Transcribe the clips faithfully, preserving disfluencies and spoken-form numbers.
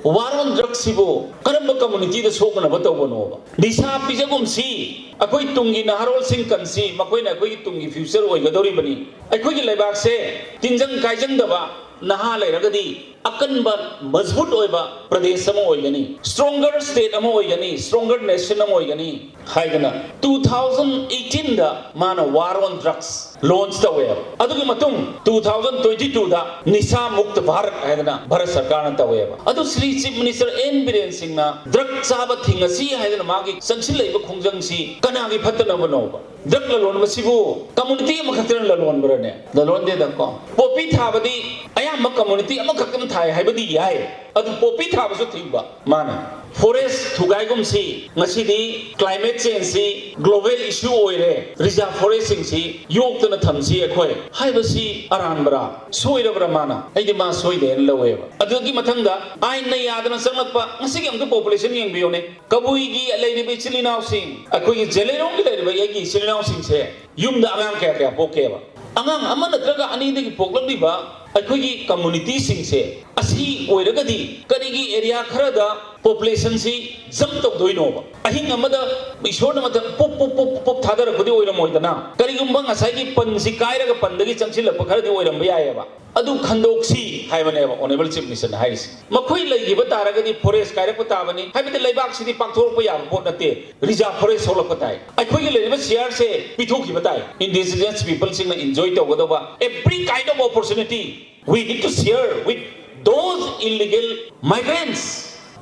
War on drugs ꯁꯤꯕꯨ ꯀꯔꯝꯕ community ꯗ ꯁꯣꯛꯅꯅꯕ ꯇꯧꯕꯅꯣꯕ? ꯅꯤꯁꯥ ꯄꯤꯖꯒꯨꯝꯁꯤ, ꯑꯩꯈꯣꯏ ꯇꯨꯡꯒꯤ ꯅꯍꯥꯔꯣꯜꯁꯤꯡ ꯀꯟꯁꯤ, ꯃꯈꯣꯏꯅ ꯑꯩꯈꯣꯏꯒꯤ ꯇꯨꯡꯒꯤ future ꯑꯣꯏꯒꯗꯧꯔꯤꯕꯅꯤ꯫ ꯑꯩꯈꯣꯏꯒꯤ ꯂꯩꯕꯥꯛꯁꯦ ꯇꯤꯟꯖꯪ ꯀꯥꯏꯖꯪꯗꯕ ꯅꯍꯥ ꯂꯩꯔꯒꯗꯤ ꯑꯀꯟꯕ, ꯃꯖꯕꯨꯠ ꯑꯣꯏꯕ ꯄ꯭ꯔꯗꯦꯁ ꯑꯃ ꯑꯣꯏꯒꯅꯤ, stronger state ꯑꯃ ꯑꯣꯏꯒꯅꯤ, stronger nation ꯑꯃ ꯑꯣꯏꯒꯅꯤ ꯍꯥꯏꯗꯅ two thousand eighteen ꯗ ꯃꯥꯅ War on Drugs launch ꯇꯧꯋꯦꯕ꯫ ꯑꯗꯨꯒꯤ ꯃꯇꯨꯡ two thousand twenty two ꯗ ꯅꯤꯁꯥ ꯃꯨꯛꯇ ꯚꯥꯔꯠ ꯍꯥꯏꯗꯅ ꯚꯥꯔꯠ ꯁꯔꯀꯥꯔꯅ ꯇꯧꯋꯦꯕ꯫ ꯑꯗꯨ Shri Chief Minister N Biren ꯁꯤꯡꯅ drug ꯆꯥꯕ ꯊꯤꯡꯉꯁꯤ ꯍꯥꯏꯗꯅ ꯃꯥꯒꯤ ꯆꯪꯁꯤꯜꯂꯛꯏꯕ ꯈꯣꯡꯖꯪꯁꯤ ꯀꯅꯥꯒꯤ ꯐꯠꯇꯅꯕꯅꯣꯕ? Drug ꯂꯂꯣꯟꯕꯁꯤꯕꯨ community ꯑꯃꯈꯛꯇꯅ ꯂꯂꯣꯟꯕ꯭ꯔꯅꯦ? ꯂꯂꯣꯟꯗꯦꯗꯀꯣ꯫ ꯄꯣꯄꯤ ꯊꯥꯕꯗꯤ ꯑꯌꯥꯝꯕ community ꯑꯃꯈꯛꯇꯅ ꯊꯥꯏ ꯍꯥꯏꯕꯗꯤ ꯌꯥꯏ, ꯑꯗꯨ ꯄꯣꯄꯤ ꯊꯥꯕꯁꯨ ꯊꯤꯡꯕ ꯃꯥꯅ꯫ Forest ꯊꯨꯒꯥꯏꯒꯨꯝꯁꯤ, ꯉꯁꯤꯗꯤ climate change ꯁꯤ global issue ꯑꯣꯏꯔꯦ, reserve forest ꯁꯤꯡꯁꯤ ꯌꯣꯛꯇꯅ ꯊꯝꯁꯤ ꯑꯩꯈꯣꯏ ꯍꯥꯏꯕꯁꯤ ꯑꯔꯥꯟꯕꯔꯥ, ꯁꯣꯏꯔꯕ꯭ꯔꯥ ꯃꯥꯅ? ꯑꯩꯗꯤ ꯃꯥ ꯁꯣꯏꯗꯦꯅ ꯂꯧꯋꯦꯕ꯫ ꯑꯗꯨꯒꯤ ꯃꯊꯪꯗ ꯑꯥꯏꯟꯅ ꯌꯥꯗꯅ ꯆꯪꯂꯛꯄ ꯉꯁꯤꯒꯤ ꯑꯃꯨꯛꯇ population ꯌꯦꯡꯕꯤꯌꯨꯅꯦ꯫ ꯀꯕꯨꯏꯒꯤ ꯂꯩꯔꯤꯕ ꯏꯆꯤꯜ ꯏꯅꯥꯎꯁꯤꯡ, ꯑꯩꯈꯣꯏꯒꯤ ꯖꯦꯂꯩꯔꯣꯡꯒꯤ ꯂꯩꯔꯤꯕ ꯑꯩꯒꯤ ꯏꯆꯤꯜ ꯏꯅꯥꯎꯁꯤꯡꯁꯦ ꯌꯨꯝꯗ ꯑꯉꯥꯡ ꯀꯌꯥ ꯀꯌꯥ ꯄꯣꯛꯀꯦꯕ? ꯑꯉꯥꯡ ꯑꯃ ꯅꯠꯇ꯭ꯔꯒ ꯑꯅꯤꯗꯒꯤ ꯄꯣꯛꯂꯛꯂꯤꯕ ꯑꯩꯈꯣꯏꯒꯤ community ꯁꯤꯡꯁꯦ ꯑꯁꯤ ꯑꯣꯏꯔꯒꯗꯤ ꯀꯔꯤꯒꯤ area ꯈꯔꯗ population ꯁꯤ jump ꯇꯧꯗꯣꯏꯅꯣꯕ? ꯑꯍꯤꯡ ꯑꯃꯗ ꯏꯁꯣꯔꯅ ꯃꯊꯛ ꯄꯨꯞ ꯄꯨꯞ ꯄꯨꯞ ꯄꯨꯞ ꯊꯥꯗꯔꯛꯄꯗꯤ ꯑꯣꯏꯔꯝꯃꯣꯏꯗꯅ, ꯀꯔꯤꯒꯨꯝꯕ ꯉꯁꯥꯏꯒꯤ ꯄꯟꯁꯤ ꯀꯥꯏꯔꯒ ꯄꯟꯗꯒꯤ ꯆꯪꯁꯤꯜꯂꯛꯄ ꯈꯔꯗꯤ ꯑꯣꯏꯔꯝꯕ ꯌꯥꯏꯑꯕ꯫ ꯑꯗꯨ ꯈꯟꯗꯣꯛꯁꯤ ꯍꯥꯏꯕꯅꯦꯕ Honourable Chief Minister ꯅ ꯍꯥꯏꯔꯤꯁꯦ꯫ ꯃꯈꯣꯏ ꯂꯩꯈꯤꯕ ꯇꯥꯔꯒꯗꯤ forest ꯀꯥꯏꯔꯛꯄ ꯇꯥꯕꯅꯤ, ꯍꯥꯏꯕꯗꯤ ꯂꯩꯕꯥꯛꯁꯤꯗꯤ ꯄꯥꯛꯊꯣꯔꯛꯄ ꯌꯥꯕ ꯄꯣꯠ ꯅꯠꯇꯦ꯫ Reserve forest ꯊꯣꯛꯂꯛꯄ ꯇꯥꯏ꯫ ꯑꯩꯈꯣꯏꯒꯤ ꯂꯩꯔꯤꯕ ꯁꯤꯌꯥꯔꯁꯦ ꯄꯤꯊꯣꯛꯈꯤꯕ ꯇꯥꯏ꯫ Indigenous people ꯁꯤꯡꯅ enjoy ꯇꯧꯒꯗꯧꯕ every kind of opportunity we need to share with those illegal migrants꯫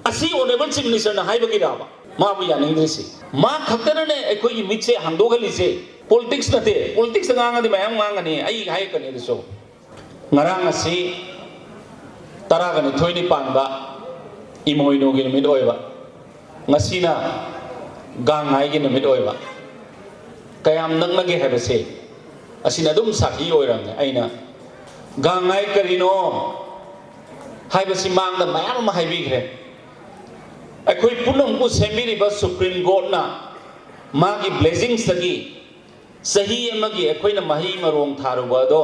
ꯑꯁꯤ Honourable Chief Minister ꯅ ꯍꯥꯏꯕꯒꯤꯔꯕ? ꯃꯥꯕꯨ ꯌꯥꯅꯤꯡꯗ꯭ꯔꯤꯁꯤ꯫ ꯃꯥ ꯈꯛꯇꯅꯅꯦ ꯑꯩꯈꯣꯏꯒꯤ ꯃꯤꯠꯁꯦ ꯍꯥꯡꯗꯣꯛꯍꯜꯂꯤꯁꯦ꯫ Politics ꯅꯠꯇꯦ꯫ Politics ꯇ ꯉꯥꯡꯉꯗꯤ ꯃꯌꯥꯝ ꯉꯥꯡꯒꯅꯤ, ꯑꯩ ꯍꯥꯏꯔꯛꯀꯅꯤ ꯑꯗꯨꯁꯨ꯫ ꯉꯔꯥꯡ ꯑꯁꯤ ꯇꯔꯥꯒ ꯅꯤꯊꯣꯏꯅꯤ ꯄꯥꯟꯕ ꯏꯃꯣꯏꯅꯨꯒꯤ ꯅꯨꯃꯤꯠ ꯑꯣꯏꯕ, ꯉꯁꯤꯅ ꯒꯥꯡꯉꯥꯏꯒꯤ ꯅꯨꯃꯤꯠ ꯑꯣꯏꯕ꯫ ꯀꯌꯥꯝ ꯅꯛꯅꯒꯦ ꯍꯥꯏꯕꯁꯦ ꯑꯁꯤꯅ ꯑꯗꯨꯝ ꯁꯥꯈꯤ ꯑꯣꯏꯔꯝꯅꯦ꯫ ꯑꯩꯅ ꯒꯥꯡꯉꯥꯏ ꯀꯔꯤꯅꯣ ꯍꯥꯏꯕꯁꯤ ꯃꯥꯡꯗ ꯃꯌꯥꯝ ꯑꯃ ꯍꯥꯏꯕꯤꯈ꯭ꯔꯦ꯫ ꯑꯩꯈꯣꯏ ꯄꯨꯝꯅꯃꯛꯄꯨ ꯁꯦꯝꯕꯤꯔꯤꯕ Supreme Court ꯅ ꯃꯥꯒꯤ blessings ꯇꯒꯤ ꯆꯍꯤ ꯑꯃꯒꯤ ꯑꯩꯈꯣꯏꯅ ꯃꯍꯩ ꯃꯔꯣꯡ ꯊꯥꯔꯨꯕ ꯑꯗꯣ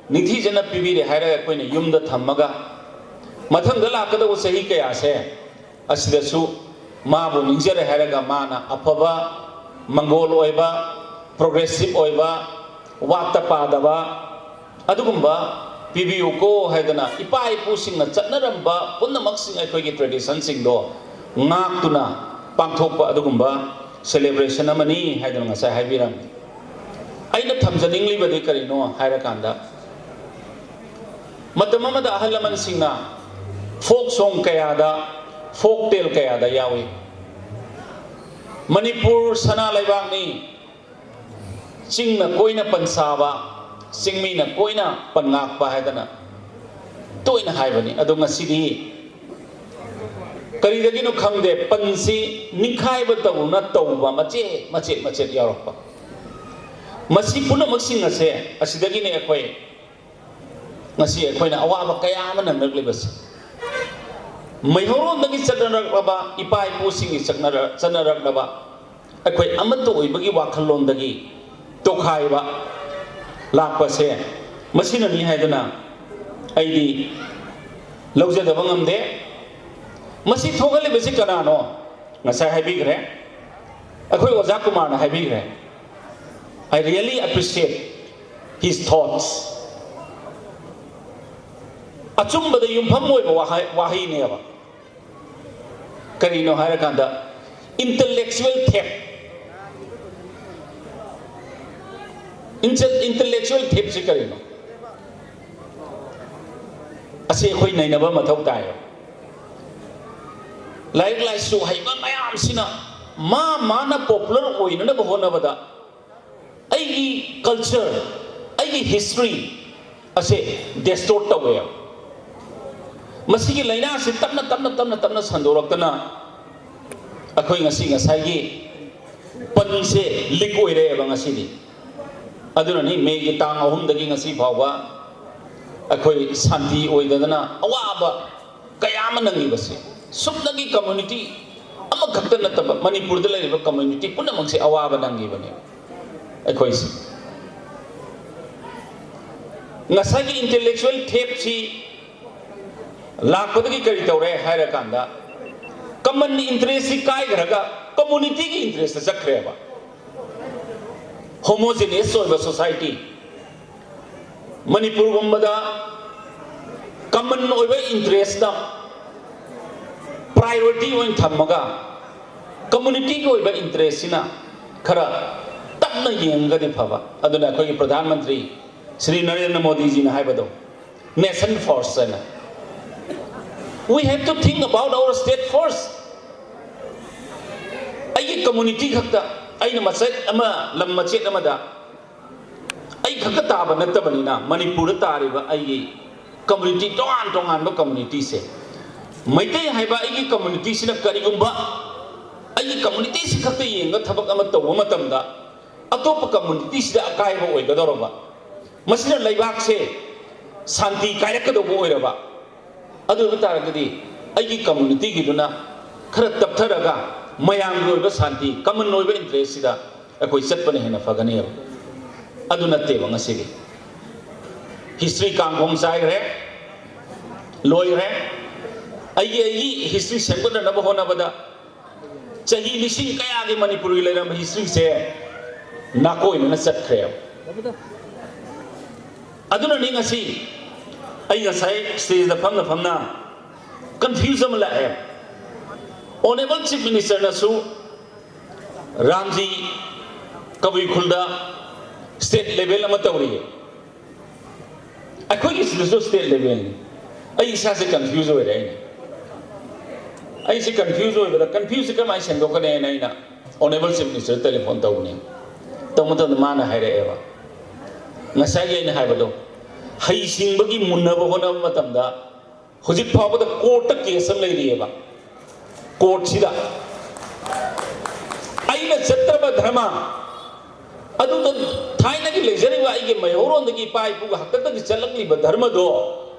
ꯅꯤꯡꯊꯤꯖꯅ ꯄꯤꯕꯤꯔꯦ ꯍꯥꯏꯔꯒ ꯑꯩꯈꯣꯏꯅ ꯌꯨꯝꯗ ꯊꯝꯃꯒ ꯃꯊꯪꯗ ꯂꯥꯛꯀꯗꯧꯕ ꯆꯍꯤ ꯀꯌꯥꯁꯦ ꯑꯁꯤꯗꯁꯨ ꯃꯥꯕꯨ ꯅꯤꯡꯖꯔꯦ ꯍꯥꯏꯔꯒ ꯃꯥꯅ ꯑꯐꯕ, ꯃꯪꯒꯣꯜ ꯑꯣꯏꯕ, ꯄ꯭ꯔꯣꯒ꯭ꯔꯦꯁꯤꯞ ꯑꯣꯏꯕ, ꯋꯥꯠꯇ ꯄꯥꯗꯕ ꯑꯗꯨꯒꯨꯝꯕ ꯄꯤꯕꯤꯌꯨꯀꯣ ꯍꯥꯏꯗꯅ ꯏꯄꯥ ꯏꯄꯨꯁꯤꯡꯅ ꯆꯠꯅꯔꯝꯕ ꯄꯨꯝꯅꯃꯛꯁꯤꯡ, ꯑꯩꯈꯣꯏꯒꯤ ꯇ꯭ꯔꯦꯗꯤꯁꯟꯁꯤꯡꯗꯣ ꯉꯥꯛꯇꯨꯅ ꯄꯥꯡꯊꯣꯛꯄ ꯑꯗꯨꯒꯨꯝꯕ ꯁꯦꯂꯦꯕ꯭ꯔꯦꯁꯟ ꯑꯃꯅꯤ ꯍꯥꯏꯗꯅ ꯉꯁꯥꯏ ꯍꯥꯏꯕꯤꯔꯝꯃꯤ꯫ ꯑꯩꯅ ꯊꯝꯖꯅꯤꯡꯂꯤꯕꯗꯤ ꯀꯔꯤꯅꯣ ꯍꯥꯏꯔꯀꯥꯟꯗ, ꯃꯇꯝ ꯑꯃꯗ ꯑꯍꯜ ꯂꯃꯟꯁꯤꯡꯅ ꯐꯣꯛ ꯁꯣꯡ ꯀꯌꯥꯗ, ꯐꯣꯛ ꯇꯦꯜ ꯀꯌꯥꯗ ꯌꯥꯎꯏ꯫ ꯃꯅꯤꯄꯨꯔ ꯁꯅꯥ ꯂꯩꯕꯥꯛꯅꯤ, ꯆꯤꯡꯅ ꯀꯣꯏꯅ ꯄꯟꯁꯥꯕ, ꯆꯤꯡꯃꯤꯅ ꯀꯣꯏꯅ ꯄꯟꯉꯥꯛꯄ ꯍꯥꯏꯗꯅ ꯇꯣꯏꯅ ꯍꯥꯏꯕꯅꯤ꯫ ꯑꯗꯣ ꯉꯁꯤꯗꯤ ꯀꯔꯤꯗꯒꯤꯅꯣ ꯈꯪꯗꯦ, ꯄꯟꯁꯤ ꯅꯤꯡꯈꯥꯏꯕ ꯇꯧꯅ ꯇꯧꯕ ꯃꯆꯦꯠ ꯃꯆꯦꯠ ꯃꯆꯦꯠ ꯌꯥꯎꯔꯛꯄ꯫ ꯃꯁꯤ ꯄꯨꯝꯅꯃꯛꯁꯤꯡ ꯑꯁꯦ, ꯑꯁꯤꯗꯒꯤꯅꯦ ꯑꯩꯈꯣꯏ ꯉꯁꯤ ꯑꯩꯈꯣꯏꯅ ꯑꯋꯥꯕ ꯀꯌꯥ ꯑꯃ ꯅꯪꯂꯛꯂꯤꯕꯁꯦ꯫ ꯃꯩꯍꯧꯔꯣꯟꯗꯒꯤ ꯆꯠꯅꯔꯛꯂꯕ, ꯏꯄꯥ ꯏꯄꯨꯁꯤꯡꯒꯤ ꯆꯠꯅꯔ-, ꯆꯠꯅꯔꯛꯂꯕ ꯑꯩꯈꯣꯏ ꯑꯃꯠꯇ ꯑꯣꯏꯕꯒꯤ ꯋꯥꯈꯜꯂꯣꯟꯗꯒꯤ ꯇꯣꯈꯥꯏꯕ ꯂꯥꯛꯄꯁꯦ ꯃꯁꯤꯅꯅꯤ ꯍꯥꯏꯗꯨꯅ ꯑꯩꯗꯤ ꯂꯧꯖꯗꯕ ꯉꯝꯗꯦ꯫ ꯃꯁꯤ ꯊꯣꯛꯍꯜꯂꯤꯕꯁꯤ ꯀꯅꯥꯅꯣ? ꯉꯁꯥꯏ ꯍꯥꯏꯕꯤꯈ꯭ꯔꯦ, ꯑꯩꯈꯣꯏ ꯑꯣꯖꯥ ꯀꯨꯃꯥꯔꯅ ꯍꯥꯏꯕꯤꯈ꯭ꯔꯦ꯫ I really appreciate his thoughts. ꯑꯆꯨꯝꯕꯗ ꯌꯨꯝꯐꯝ ꯑꯣꯏꯕ ꯋꯥꯍꯩ, ꯋꯥꯍꯩꯅꯦꯕ꯫ ꯀꯔꯤꯅꯣ ꯍꯥꯏꯔꯀꯥꯟꯗ, intellectual theft. Intellectual theft ꯁꯤ ꯀꯔꯤꯅꯣ? ꯑꯁꯤ ꯑꯩꯈꯣꯏ ꯅꯩꯅꯕ ꯃꯊꯧ ꯇꯥꯏ꯫ ꯂꯥꯏꯔꯤꯛ ꯂꯥꯏꯁꯨ ꯍꯩꯕ ꯃꯌꯥꯝꯁꯤꯅ ꯃꯥ ꯃꯥꯅ ꯄꯣꯄꯨꯂꯔ ꯑꯣꯏꯅꯅꯕ ꯍꯣꯠꯅꯕꯗ ꯑꯩꯒꯤ ꯀꯜꯆꯔ, ꯑꯩꯒꯤ ꯍꯤꯁꯇ꯭ꯔꯤ ꯑꯁꯦ ꯗꯤꯁꯇꯣꯔꯠ ꯇꯧꯋꯦ꯫ ꯃꯁꯤꯒꯤ ꯂꯥꯏꯅꯥꯁꯤ ꯇꯞꯅ ꯇꯞꯅ ꯇꯞꯅ ꯇꯞꯅ ꯁꯟꯗꯣꯔꯛꯇꯅ ꯑꯩꯈꯣꯏ ꯉꯁꯤ ꯉꯁꯥꯏꯒꯤ ꯄꯟꯁꯦ ꯂꯤꯛ ꯑꯣꯏꯔꯛꯑꯦꯕ ꯉꯁꯤꯗꯤ꯫ ꯑꯗꯨꯅꯅꯤ ꯃꯦꯒꯤ ꯇꯥꯡ ꯑꯍꯨꯝꯗꯒꯤ ꯉꯁꯤ ꯐꯥꯎꯕ ꯑꯩꯈꯣꯏ ꯁꯥꯟꯇꯤ ꯑꯣꯏꯗꯗꯅ ꯑꯋꯥꯕ ꯀꯌꯥ ꯑꯃ ꯅꯪꯉꯤꯕꯁꯦ꯫ ꯁꯨꯞꯅꯒꯤ ꯀꯝꯃ꯭ꯌꯨꯅꯤꯇꯤ ꯑꯃꯈꯛꯇ ꯅꯠꯇꯕ, ꯃꯅꯤꯄꯨꯔꯗ ꯂꯩꯔꯤꯕ ꯀꯝꯃ꯭ꯌꯨꯅꯤꯇꯤ ꯄꯨꯝꯅꯃꯛꯁꯦ ꯑꯋꯥꯕ ꯅꯪꯉꯤꯕꯅꯦ ꯑꯩꯈꯣꯏꯁꯦ꯫ ꯉꯁꯥꯏꯒꯤ intellectual theft ꯁꯤ ꯂꯥꯛꯄꯗꯒꯤ ꯀꯔꯤ ꯇꯧꯔꯦ ꯍꯥꯏꯔꯀꯥꯟꯗ, ꯀꯃꯟ ꯏꯟꯇꯔꯦꯁꯁꯤ ꯀꯥꯏꯈ꯭ꯔꯒ ꯀꯝꯃꯨꯅꯤꯇꯤꯒꯤ ꯏꯟꯇꯔꯦꯁꯇ ꯆꯠꯈ꯭ꯔꯦꯕ꯫ ꯍꯣꯃꯣꯖꯤꯅꯤꯌꯁ ꯑꯣꯏꯕ ꯁꯣꯁꯥꯏꯇꯤ, ꯃꯅꯤꯄꯨꯔꯒꯨꯝꯕꯗ ꯀꯃꯟ ꯑꯣꯏꯕ ꯏꯟꯇꯔꯦꯁꯇ ꯄ꯭ꯔꯥꯏꯌꯣꯔꯤꯇꯤ ꯑꯣꯏꯅ ꯊꯝꯃꯒ, ꯀꯝꯃꯨꯅꯤꯇꯤꯒꯤ ꯑꯣꯏꯕ ꯏꯟꯇꯔꯦꯁꯁꯤꯅ ꯈꯔ ꯇꯞꯅ ꯌꯦꯡꯉꯒꯗꯤ ꯐꯕ꯫ ꯑꯗꯨꯅ ꯑꯩꯈꯣꯏꯒꯤ ꯄ꯭ꯔꯙꯥꯟ ꯃꯟꯇ꯭ꯔꯤ ꯁ꯭ꯔꯤ ꯅꯔꯦꯟꯗ꯭ꯔ ꯃꯣꯗꯤꯖꯤꯅ ꯍꯥꯏꯕꯗꯣ, ꯅꯦꯁꯟ ꯐꯥꯔꯁ ꯍꯥꯏꯅ, we have to think about our state first꯫ ꯑꯩꯒꯤ ꯀꯝꯃꯨꯅꯤꯇꯤ ꯈꯛꯇ, ꯑꯩꯅ ꯃꯆꯦꯠ ꯑꯃ, ꯂꯝ ꯃꯆꯦꯠ ꯑꯃꯗ ꯑꯩ ꯈꯛꯇ ꯇꯥꯕ ꯅꯠꯇꯕꯅꯤꯅ, ꯃꯅꯤꯄꯨꯔꯗ ꯇꯥꯔꯤꯕ ꯑꯩꯒꯤ ꯀꯝꯃꯨꯅꯤꯇꯤ, ꯇꯣꯉꯥꯟ ꯇꯣꯉꯥꯟꯕ ꯀꯝꯃꯨꯅꯤꯇꯤꯁꯦ, ꯃꯩꯇꯩ ꯍꯥꯏꯕ ꯑꯩꯒꯤ ꯀꯝꯃꯨꯅꯤꯇꯤꯁꯤꯅ ꯀꯔꯤꯒꯨꯝꯕ ꯑꯩꯒꯤ ꯀꯝꯃꯨꯅꯤꯇꯤꯁꯤ ꯈꯛꯇ ꯌꯦꯡꯉꯒ ꯊꯕꯛ ꯑꯃ ꯇꯧꯕ ꯃꯇꯝꯗ, ꯑꯇꯣꯞꯄ ꯀꯝꯃꯨꯅꯤꯇꯤꯁꯤꯗ ꯑꯀꯥꯏꯕ ꯑꯣꯏꯒꯗꯧꯔꯕ, ꯃꯁꯤꯅ ꯂꯩꯕꯥꯛꯁꯦ ꯁꯥꯟꯇꯤ ꯀꯥꯏꯔꯛꯀꯗꯧꯕ ꯑꯣꯏꯔꯕ, ꯑꯗꯨ ꯑꯣꯏꯕ ꯇꯥꯔꯒꯗꯤ ꯑꯩꯒꯤ ꯀꯝꯃꯨꯅꯤꯇꯤꯒꯤꯗꯨꯅ ꯈꯔ ꯇꯞꯊꯔꯒ ꯃꯌꯥꯝꯒꯤ ꯑꯣꯏꯕ ꯁꯥꯟꯇꯤ, ꯀꯃꯟ ꯑꯣꯏꯕ ꯏꯟꯇꯔꯦꯁꯁꯤꯗ ꯑꯩꯈꯣꯏ ꯆꯠꯄꯅ ꯍꯦꯟꯅ ꯐꯒꯅꯦꯕ꯫ ꯑꯗꯨ ꯅꯠꯇꯦꯕ ꯉꯁꯤꯒꯤ꯫ ꯍꯤꯁꯇ꯭ꯔꯤ ꯀꯥꯡꯈꯣꯡ ꯆꯥꯏꯈ꯭ꯔꯦ, ꯂꯣꯏꯈ꯭ꯔꯦ꯫ ꯑꯩꯒꯤ, ꯑꯩꯒꯤ ꯍꯤꯁꯇ꯭ꯔꯤ ꯁꯦꯝꯒꯠꯅꯅꯕ ꯍꯣꯠꯅꯕꯗ ꯆꯍꯤ ꯂꯤꯁꯤꯡ ꯀꯌꯥꯒꯤ ꯃꯅꯤꯄꯨꯔꯒꯤ ꯂꯩꯔꯝꯕ ꯍꯤꯁꯇ꯭ꯔꯤꯁꯦ ꯅꯥꯀꯣꯏꯅꯅ ꯆꯠꯈ꯭ꯔꯦꯕ꯫ ꯑꯗꯨꯅꯅꯤ ꯉꯁꯤ ꯑꯩ ꯉꯁꯥꯏ ꯁ꯭ꯇꯦꯖꯇ ꯐꯝꯅ ꯐꯝꯅ ꯀꯟꯐ꯭ꯌꯨꯖ ꯑꯃ ꯂꯥꯛꯑꯦ꯫ ꯑꯣꯅꯦꯕꯜ ꯆꯤꯐ ꯃꯤꯅꯤꯁꯇꯔꯅꯁꯨ ꯔꯥꯝꯖꯤ ꯀꯕꯨꯏ ꯈꯨꯜꯗ ꯁ꯭ꯇꯦꯠ ꯂꯦꯚꯦꯜ ꯑꯃ ꯇꯧꯔꯤꯌꯦ, ꯑꯩꯈꯣꯏꯒꯤ ꯁꯤꯗꯁꯨ ꯁ꯭ꯇꯦꯠ ꯂꯦꯚꯦꯜꯅꯤ꯫ ꯑꯩ ꯏꯁꯥꯁꯦ ꯀꯟꯐ꯭ꯌꯨꯖ ꯑꯣꯏꯔꯦ꯫ ꯑꯩꯅ, ꯑꯩꯁꯦ ꯀꯟꯐ꯭ꯌꯨꯖ ꯑꯣꯏꯕꯗ, ꯀꯟꯐ꯭ꯌꯨꯖꯁꯦ ꯀꯃꯥꯏꯅ ꯁꯦꯡꯗꯣꯛꯀꯅꯤ ꯍꯥꯏꯅ ꯑꯩꯅ ꯑꯣꯅꯦꯕꯜ ꯆꯤꯐ ꯃꯤꯅꯤꯁꯇꯔꯗ ꯇꯦꯂꯤꯐꯣꯟ ꯇꯧꯕꯅꯦ꯫ ꯇꯧꯕ ꯃꯇꯝꯗ ꯃꯥꯅ ꯍꯥꯏꯔꯛꯑꯦꯕ, ꯉꯁꯥꯏꯒꯤ ꯑꯩꯅ ꯍꯥꯏꯕꯗꯣ, ꯍꯩꯁꯤꯡꯕꯒꯤ ꯃꯨꯟꯅꯕ ꯍꯣꯠꯅꯕ ꯃꯇꯝꯗ ꯍꯧꯖꯤꯛ ꯐꯥꯎꯕꯗ ꯀꯣꯔꯠꯇ ꯀꯦꯁ ꯑꯃ ꯂꯩꯔꯤꯑꯕ꯫ ꯀꯣꯔꯠꯁꯤꯗ ꯑꯩꯅ ꯆꯠꯇ꯭ꯔꯕ ꯙꯔꯃ, ꯑꯗꯨꯗ ꯊꯥꯏꯅꯒꯤ ꯂꯩꯖꯔꯤꯕ ꯑꯩꯒꯤ ꯃꯩꯍꯧꯔꯣꯟꯗꯒꯤ ꯏꯄꯥ ꯏꯄꯨꯒꯤ ꯍꯥꯛꯇꯛꯇꯒꯤ ꯆꯠꯂꯛꯂꯤꯕ ꯙꯔꯃꯗꯣ,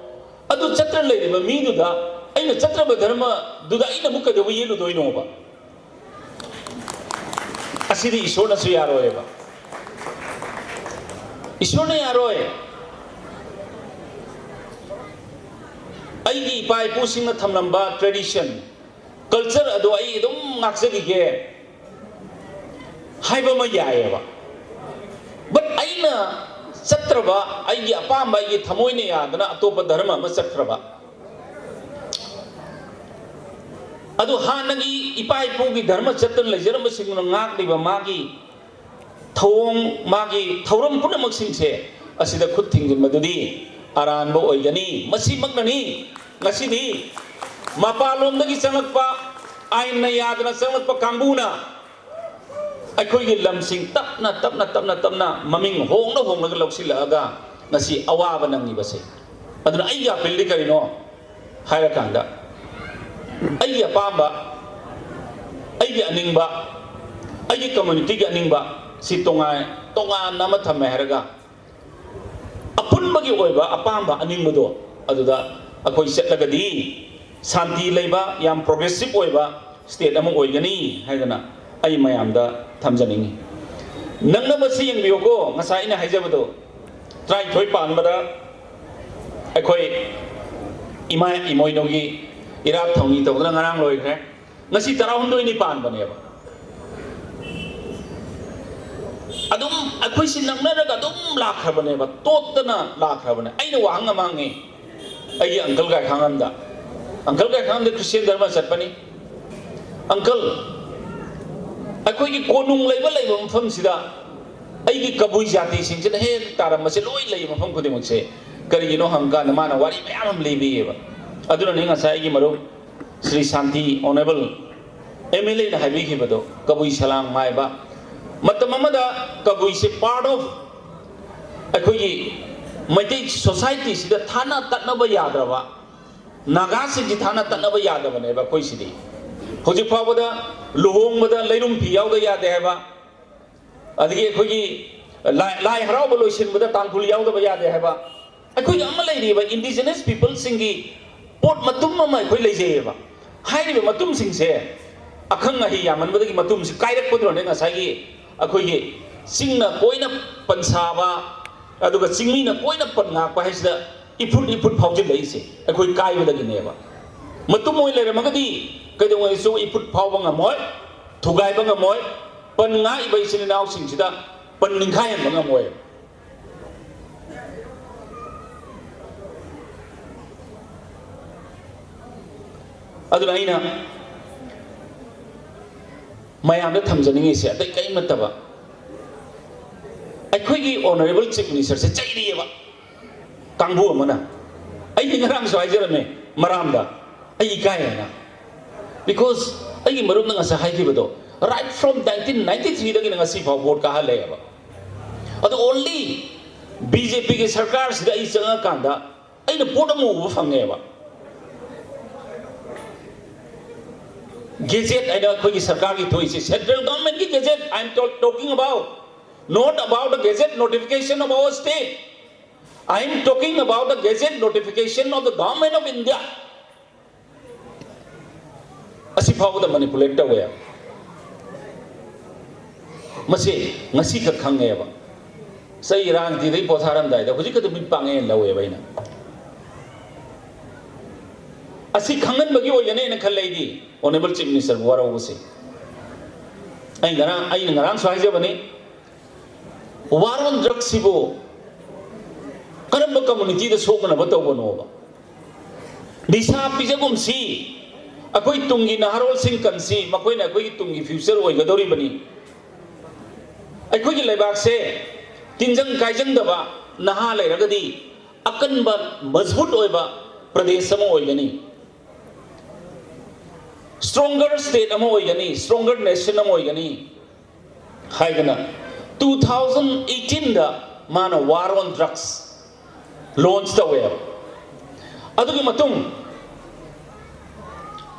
ꯑꯗꯨ ꯆꯠꯇ꯭ꯔ ꯂꯩꯔꯤꯕ ꯃꯤꯗꯨꯗ, ꯑꯩꯅ ꯆꯠꯇ꯭ꯔꯕ ꯙꯔꯃꯗꯨꯗ ꯑꯩꯅ ꯑꯃꯨꯛ ꯀꯩꯗꯧꯕ ꯌꯦꯠꯂꯨꯗꯣꯏꯅꯣꯕ? ꯑꯁꯤꯗꯤ ꯏꯁꯣꯔꯅꯁꯨ ꯌꯥꯔꯣꯏꯕ꯫ ꯏꯁꯣꯔꯅ ꯌꯥꯔꯣꯏ꯫ ꯑꯩꯒꯤ ꯏꯄꯥ ꯏꯄꯨꯁꯤꯡꯅ ꯊꯝꯂꯝꯕ tradition, culture ꯑꯗꯨ ꯑꯩ ꯑꯗꯨꯝ ꯉꯥꯛꯆꯈꯤꯒꯦ ꯍꯥꯏꯕ ꯑꯃ ꯌꯥꯏꯑꯕ꯫ But ꯑꯩꯅ ꯆꯠꯇ꯭ꯔꯕ, ꯑꯩꯒꯤ ꯑꯄꯥꯝꯕ, ꯑꯩꯒꯤ ꯊꯃꯣꯏꯅ ꯌꯥꯗꯅ ꯑꯇꯣꯞꯄ ꯙꯔꯃ ꯑꯃ ꯆꯠꯈ꯭ꯔꯕ, ꯑꯗꯨ ꯍꯥꯟꯅꯒꯤ ꯏꯄꯥ ꯏꯄꯨꯒꯤ ꯙꯔꯃ ꯆꯠꯇꯨꯅ ꯂꯩꯖꯔꯝꯕꯁꯤꯡꯗꯨꯅ ꯉꯥꯛꯂꯤꯕ ꯃꯥꯒꯤ ꯊꯧꯑꯣꯡ, ꯃꯥꯒꯤ ꯊꯧꯔꯝ ꯄꯨꯝꯅꯃꯛꯁꯤꯡꯁꯦ ꯑꯁꯤꯗ ꯈꯨꯠ ꯊꯤꯡꯖꯤꯟꯕꯗꯨꯗꯤ ꯑꯔꯥꯟꯕ ꯑꯣꯏꯒꯅꯤ꯫ ꯃꯁꯤꯃꯛꯅꯅꯤ ꯉꯁꯤꯗꯤ ꯃꯄꯥꯟꯂꯣꯝꯗꯒꯤ ꯆꯪꯂꯛꯄ, ꯑꯥꯏꯟꯅ ꯌꯥꯗꯅ ꯆꯪꯂꯛꯄ ꯀꯥꯡꯕꯨꯅ ꯑꯩꯈꯣꯏꯒꯤ ꯂꯝꯁꯤꯡ ꯇꯞꯅ, ꯇꯞꯅ, ꯇꯞꯅ, ꯇꯞꯅ ꯃꯃꯤꯡ ꯍꯣꯡꯅ ꯍꯣꯡꯂꯒ ꯂꯧꯁꯤꯜꯂꯛꯑꯒ ꯉꯁꯤ ꯑꯋꯥꯕ ꯅꯪꯉꯤꯕꯁꯦ꯫ ꯑꯗꯨꯅ ꯑꯩꯒꯤ appealꯗꯤ ꯀꯔꯤꯅꯣ ꯍꯥꯏꯔꯀꯥꯟꯗ, ꯑꯩꯒꯤ ꯑꯄꯥꯝꯕ, ꯑꯩꯒꯤ ꯑꯅꯤꯡꯕ, ꯑꯩꯒꯤ communityꯒꯤ ꯑꯅꯤꯡꯕ ꯁꯤ ꯇꯣꯉꯥꯟ ꯇꯣꯉꯥꯟꯅ ꯑꯃ ꯊꯝꯃꯦ ꯍꯥꯏꯔꯒ, ꯑꯄꯨꯟꯕꯒꯤ ꯑꯣꯏꯕ ꯑꯄꯥꯝꯕ ꯑꯅꯤꯡꯕꯗꯣ ꯑꯗꯨꯗ ꯑꯩꯈꯣꯏ ꯆꯠꯂꯒꯗꯤ ꯁꯥꯟꯇꯤ ꯂꯩꯕ, ꯌꯥꯝ progressive ꯑꯣꯏꯕ state ꯑꯃ ꯑꯣꯏꯒꯅꯤ ꯍꯥꯏꯗꯅ ꯑꯩ ꯃꯌꯥꯝꯗ ꯊꯝꯖꯅꯤꯡꯉꯤ꯫ ꯅꯪꯅꯕꯁꯤ ꯌꯦꯡꯕꯤꯌꯨꯀꯣ, ꯉꯁꯥꯏ ꯑꯩꯅ ꯍꯥꯏꯖꯕꯗꯣ, ꯇꯔꯥꯅꯤꯊꯣꯏ ꯄꯥꯟꯕꯗ ꯑꯩꯈꯣꯏ ꯏꯃꯥ ꯏꯃꯣꯏꯅꯨꯒꯤ ꯏꯔꯥꯠ ꯊꯧꯅꯤ ꯇꯧꯗꯅ ꯉꯔꯥꯡ ꯂꯣꯏꯈ꯭ꯔꯦ꯫ ꯉꯁꯤ ꯇꯔꯥꯍꯨꯝꯗꯣꯏꯅꯤ ꯄꯥꯟꯕꯅꯦꯕ꯫ ꯑꯗꯨꯝ ꯑꯩꯈꯣꯏꯁꯤ ꯅꯛꯅꯔꯒ ꯑꯗꯨꯝ ꯂꯥꯛꯈ꯭ꯔꯕꯅꯦꯕ, ꯇꯣꯠꯇꯅ ꯂꯥꯛꯈ꯭ꯔꯕꯅꯦ꯫ ꯑꯩꯅ ꯋꯥꯍꯪ ꯑꯃ ꯍꯪꯉꯤ ꯑꯩꯒꯤ uncle ꯒꯥꯏꯈꯥꯡ ꯑꯝꯗ꯫ Uncle ꯒꯥꯏꯈꯥꯡ ꯑꯝꯗ Christian ꯙꯔꯃ ꯆꯠꯄꯅꯤ꯫ Uncle, ꯑꯩꯈꯣꯏꯒꯤ ꯀꯣꯅꯨꯡ ꯂꯩꯕ, ꯂꯩꯕ ꯃꯐꯝꯁꯤꯗ ꯑꯩꯒꯤ ꯀꯕꯨꯏ ꯖꯥꯇꯤꯁꯤꯡꯁꯤꯅ ꯍꯦꯛ ꯇꯥꯔꯝꯕꯁꯦ ꯂꯣꯏ ꯂꯩꯕ ꯃꯐꯝ ꯈꯨꯗꯤꯡꯃꯛꯁꯦ ꯀꯔꯤꯒꯤꯅꯣ ꯍꯪꯀꯥꯟꯗ ꯃꯥꯅ ꯋꯥꯔꯤ ꯃꯌꯥꯝ ꯑꯃ ꯂꯤꯕꯤꯌꯦꯕ꯫ ꯑꯗꯨꯅꯅꯤ ꯉꯁꯥꯏ ꯑꯩꯒꯤ ꯃꯔꯨꯞ ꯁ꯭ꯔꯤ ꯁꯥꯟꯇꯤ, honourable MLAꯅ ꯍꯥꯏꯕꯤꯈꯤꯕꯗꯣ, ꯀꯕꯨꯏ ꯁꯂꯥꯡ ꯃꯥꯏꯕ꯫ ꯃꯇꯝ ꯑꯃꯗ ꯀꯕꯨꯏꯁꯦ part of ꯑꯩꯈꯣꯏꯒꯤ ꯃꯩꯇꯩ societyꯁꯤꯗ ꯊꯥꯅ ꯇꯠꯅꯕ ꯌꯥꯗ꯭ꯔꯕ, ꯅꯥꯒꯥꯁꯤꯡꯁꯤ ꯊꯥꯅ ꯇꯠꯅꯕ ꯌꯥꯗꯕꯅꯦꯕ ꯑꯩꯈꯣꯏꯁꯤꯗꯤ꯫ ꯍꯧꯖꯤꯛ ꯐꯥꯎꯕꯗ ꯂꯨꯍꯣꯡꯕꯗ ꯂꯩꯔꯨꯝ ꯐꯤ ꯌꯥꯎꯗ ꯌꯥꯗꯦ ꯍꯥꯏꯕ, ꯑꯗꯒꯤ ꯑꯩꯈꯣꯏꯒꯤ ꯂꯥꯏ, ꯂꯥꯏ ꯍꯔꯥꯎꯕ ꯂꯣꯏꯁꯤꯟꯕꯗ ꯇꯥꯡꯈꯨꯜ ꯌꯥꯎꯗꯕ ꯌꯥꯗꯦ ꯍꯥꯏꯕ, ꯑꯩꯈꯣꯏꯒꯤ ꯑꯃ ꯂꯩꯔꯤꯕ indigenous peopleꯁꯤꯡꯒꯤ ꯄꯣꯠ ꯃꯇꯨꯝ ꯑꯃ ꯑꯩꯈꯣꯏ ꯂꯩꯖꯩꯌꯦꯕ꯫ ꯍꯥꯏꯔꯤꯕ ꯃꯇꯨꯝꯁꯤꯡꯁꯦ ꯑꯈꯪ ꯑꯍꯩ ꯌꯥꯝꯃꯟꯕꯗꯒꯤ ꯃꯇꯨꯝꯁꯤ ꯀꯥꯏꯔꯛꯄꯗꯨꯅꯅꯦ ꯉꯁꯥꯏꯒꯤ ꯑꯩꯈꯣꯏꯒꯤ ꯆꯤꯡꯅ ꯀꯣꯏꯅ ꯄꯟꯁꯥꯕ, ꯑꯗꯨꯒ ꯆꯤꯡꯃꯤꯅ ꯀꯣꯏꯅ ꯄꯟ ꯉꯥꯛꯄ ꯍꯥꯏꯁꯤꯗ ꯏꯐꯨꯠ ꯏꯐꯨꯠ ꯐꯥꯎꯖꯤꯜꯂꯛꯏꯁꯦ ꯑꯩꯈꯣꯏ ꯀꯥꯏꯕꯗꯒꯤꯅꯦꯕ꯫ ꯃꯇꯨꯝ ꯑꯣꯏꯅ ꯂꯩꯔꯝꯃꯒꯗꯤ ꯀꯩꯗꯧꯉꯩꯗꯁꯨ ꯏꯐꯨꯠ ꯐꯥꯎꯕ ꯉꯝꯃꯣꯏ, ꯊꯨꯒꯥꯏꯕ ꯉꯝꯃꯣꯏ꯫ ꯄꯟ ꯉꯥꯛꯏꯕ ꯏꯆꯤꯟ ꯏꯅꯥꯎꯁꯤꯡꯁꯤꯗ ꯄꯟ ꯅꯤꯡꯈꯥꯏꯍꯟꯕ ꯉꯝꯃꯣꯏ꯫ ꯑꯗꯨꯅ ꯑꯩꯅ ꯃꯌꯥꯝꯗ ꯊꯝꯖꯅꯤꯡꯉꯤꯁꯦ ꯑꯇꯩ ꯀꯔꯤꯝ ꯅꯠꯇꯕ, ꯑꯩꯈꯣꯏꯒꯤ Honourable Chief Minister ꯁꯦ ꯆꯩꯔꯤꯑꯕ ꯀꯥꯡꯕꯨ ꯑꯃꯅ꯫ ꯑꯩꯗꯤ ꯉꯔꯥꯡꯁꯨ ꯍꯥꯏꯖꯔꯝꯃꯦ ꯃꯔꯥꯝꯗ, ꯑꯩ ꯏꯀꯥꯏ ꯍꯥꯏꯅ, because ꯑꯩꯒꯤ ꯃꯔꯨꯞꯅ ꯉꯁꯥꯏ ꯍꯥꯏꯈꯤꯕꯗꯣ, right from nineteen ninety three ꯗꯒꯤꯅ ꯉꯁꯤ ꯐꯥꯎ vote ꯀꯥꯍꯜꯂꯛꯑꯦꯕ꯫ ꯑꯗꯣ only B J P ꯒꯤ ꯁꯔꯀꯥꯔꯁꯤꯗ ꯑꯩ ꯆꯪꯉꯀꯥꯟꯗ ꯑꯩꯅ ꯄꯣꯠ ꯑꯃ ꯎꯕ ꯐꯪꯉꯦꯕ꯫ Gazette ꯍꯥꯏꯅ ꯑꯩꯈꯣꯏꯒꯤ ꯁꯔꯀꯥꯔꯒꯤ ꯊꯣꯛꯏꯁꯦ, central government ꯀꯤ gazette, I am talking about, not about the gazette notification of our state, I am talking about the gazette notification of the Government of India. ꯑꯁꯤ ꯐꯥꯎꯕꯗ manipulate ꯇꯧꯋꯦ꯫ ꯃꯁꯤ ꯉꯁꯤꯈꯛ ꯈꯪꯉꯦꯕ꯫ ꯆꯩ ꯏꯔꯥꯡ ꯇꯤꯗꯩ ꯄꯣꯊꯥꯔꯝꯗꯥꯏꯗ ꯍꯧꯖꯤꯛ ꯈꯛꯇ ꯃꯤꯠ ꯄꯥꯡꯉꯦꯅ ꯂꯧꯋꯦꯕ ꯑꯩꯅ꯫ ꯑꯁꯤ ꯈꯪꯍꯟꯕꯒꯤ ꯑꯣꯏꯒꯅꯦꯅ ꯈꯜꯂꯦ ꯑꯩꯗꯤ, Honourable Chief Minister ꯕꯨ ꯋꯥꯔꯧꯕꯁꯦ꯫ ꯑꯩ ꯉꯔꯥꯡ, ꯑꯩꯅ ꯉꯔꯥꯡꯁꯨ ꯍꯥꯏꯖꯕꯅꯤ, War on Drugs ꯁꯤꯕꯨ ꯀꯔꯝꯕ community ꯗ ꯁꯣꯛꯅꯅꯕ ꯇꯧꯕꯅꯣꯕ? ꯅꯤꯁꯥ ꯄꯤꯖꯒꯨꯝꯁꯤ, ꯑꯩꯈꯣꯏ ꯇꯨꯡꯒꯤ ꯅꯍꯥꯔꯣꯜꯁꯤꯡ ꯀꯟꯁꯤ, ꯃꯈꯣꯏꯅ ꯑꯩꯈꯣꯏꯒꯤ ꯇꯨꯡꯒꯤ future ꯑꯣꯏꯒꯗꯧꯔꯤꯕꯅꯤ꯫ ꯑꯩꯈꯣꯏꯒꯤ ꯂꯩꯕꯥꯛꯁꯦ ꯇꯤꯟꯖꯪ ꯀꯥꯏꯖꯪꯗꯕ ꯅꯍꯥ ꯂꯩꯔꯒꯗꯤ ꯑꯀꯟꯕ, ꯃꯖꯕꯨꯠ ꯑꯣꯏꯕ ꯄ꯭ꯔꯗꯦꯁ ꯑꯃ ꯑꯣꯏꯒꯅꯤ, stronger state ꯑꯃ ꯑꯣꯏꯒꯅꯤ, stronger nation ꯑꯃ ꯑꯣꯏꯒꯅꯤ ꯍꯥꯏꯗꯅ two thousand eighteen ꯗ ꯃꯥꯅ War on Drugs launch ꯇꯧꯋꯦꯕ꯫ ꯑꯗꯨꯒꯤ ꯃꯇꯨꯡ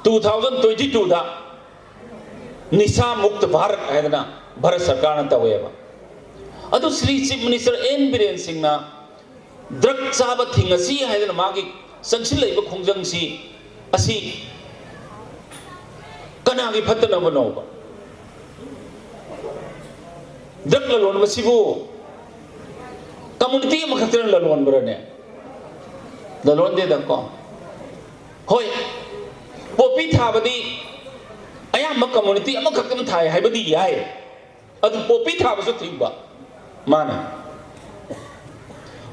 two thousand twenty two ꯗ ꯅꯤꯁꯥ ꯃꯨꯛꯇ ꯚꯥꯔꯠ ꯍꯥꯏꯗꯅ ꯚꯥꯔꯠ ꯁꯔꯀꯥꯔꯅ ꯇꯧꯋꯦꯕ꯫ ꯑꯗꯨ Shri Chief Minister N Biren ꯁꯤꯡꯅ drug ꯆꯥꯕ ꯊꯤꯡꯉꯁꯤ ꯍꯥꯏꯗꯅ ꯃꯥꯒꯤ ꯆꯪꯁꯤꯜꯂꯛꯏꯕ ꯈꯣꯡꯖꯪꯁꯤ ꯑꯁꯤ ꯀꯅꯥꯒꯤ ꯐꯠꯇꯅꯕꯅꯣꯕ? Drug ꯂꯂꯣꯟꯕꯁꯤꯕꯨ community ꯑꯃꯈꯛꯇꯅ ꯂꯂꯣꯟꯕ꯭ꯔꯅꯦ? ꯂꯂꯣꯟꯗꯦꯗꯀꯣ꯫ ꯍꯣꯏ, ꯄꯣꯄꯤ ꯊꯥꯕꯗꯤ ꯑꯌꯥꯝꯕ ꯀꯝꯃꯨꯅꯤꯇꯤ ꯑꯃꯈꯛꯇꯅ ꯊꯥꯏ ꯍꯥꯏꯕꯗꯤ ꯌꯥꯏ, ꯑꯗꯨ ꯄꯣꯄꯤ ꯊꯥꯕꯁꯨ ꯊꯤꯡꯕ ꯃꯥꯅ꯫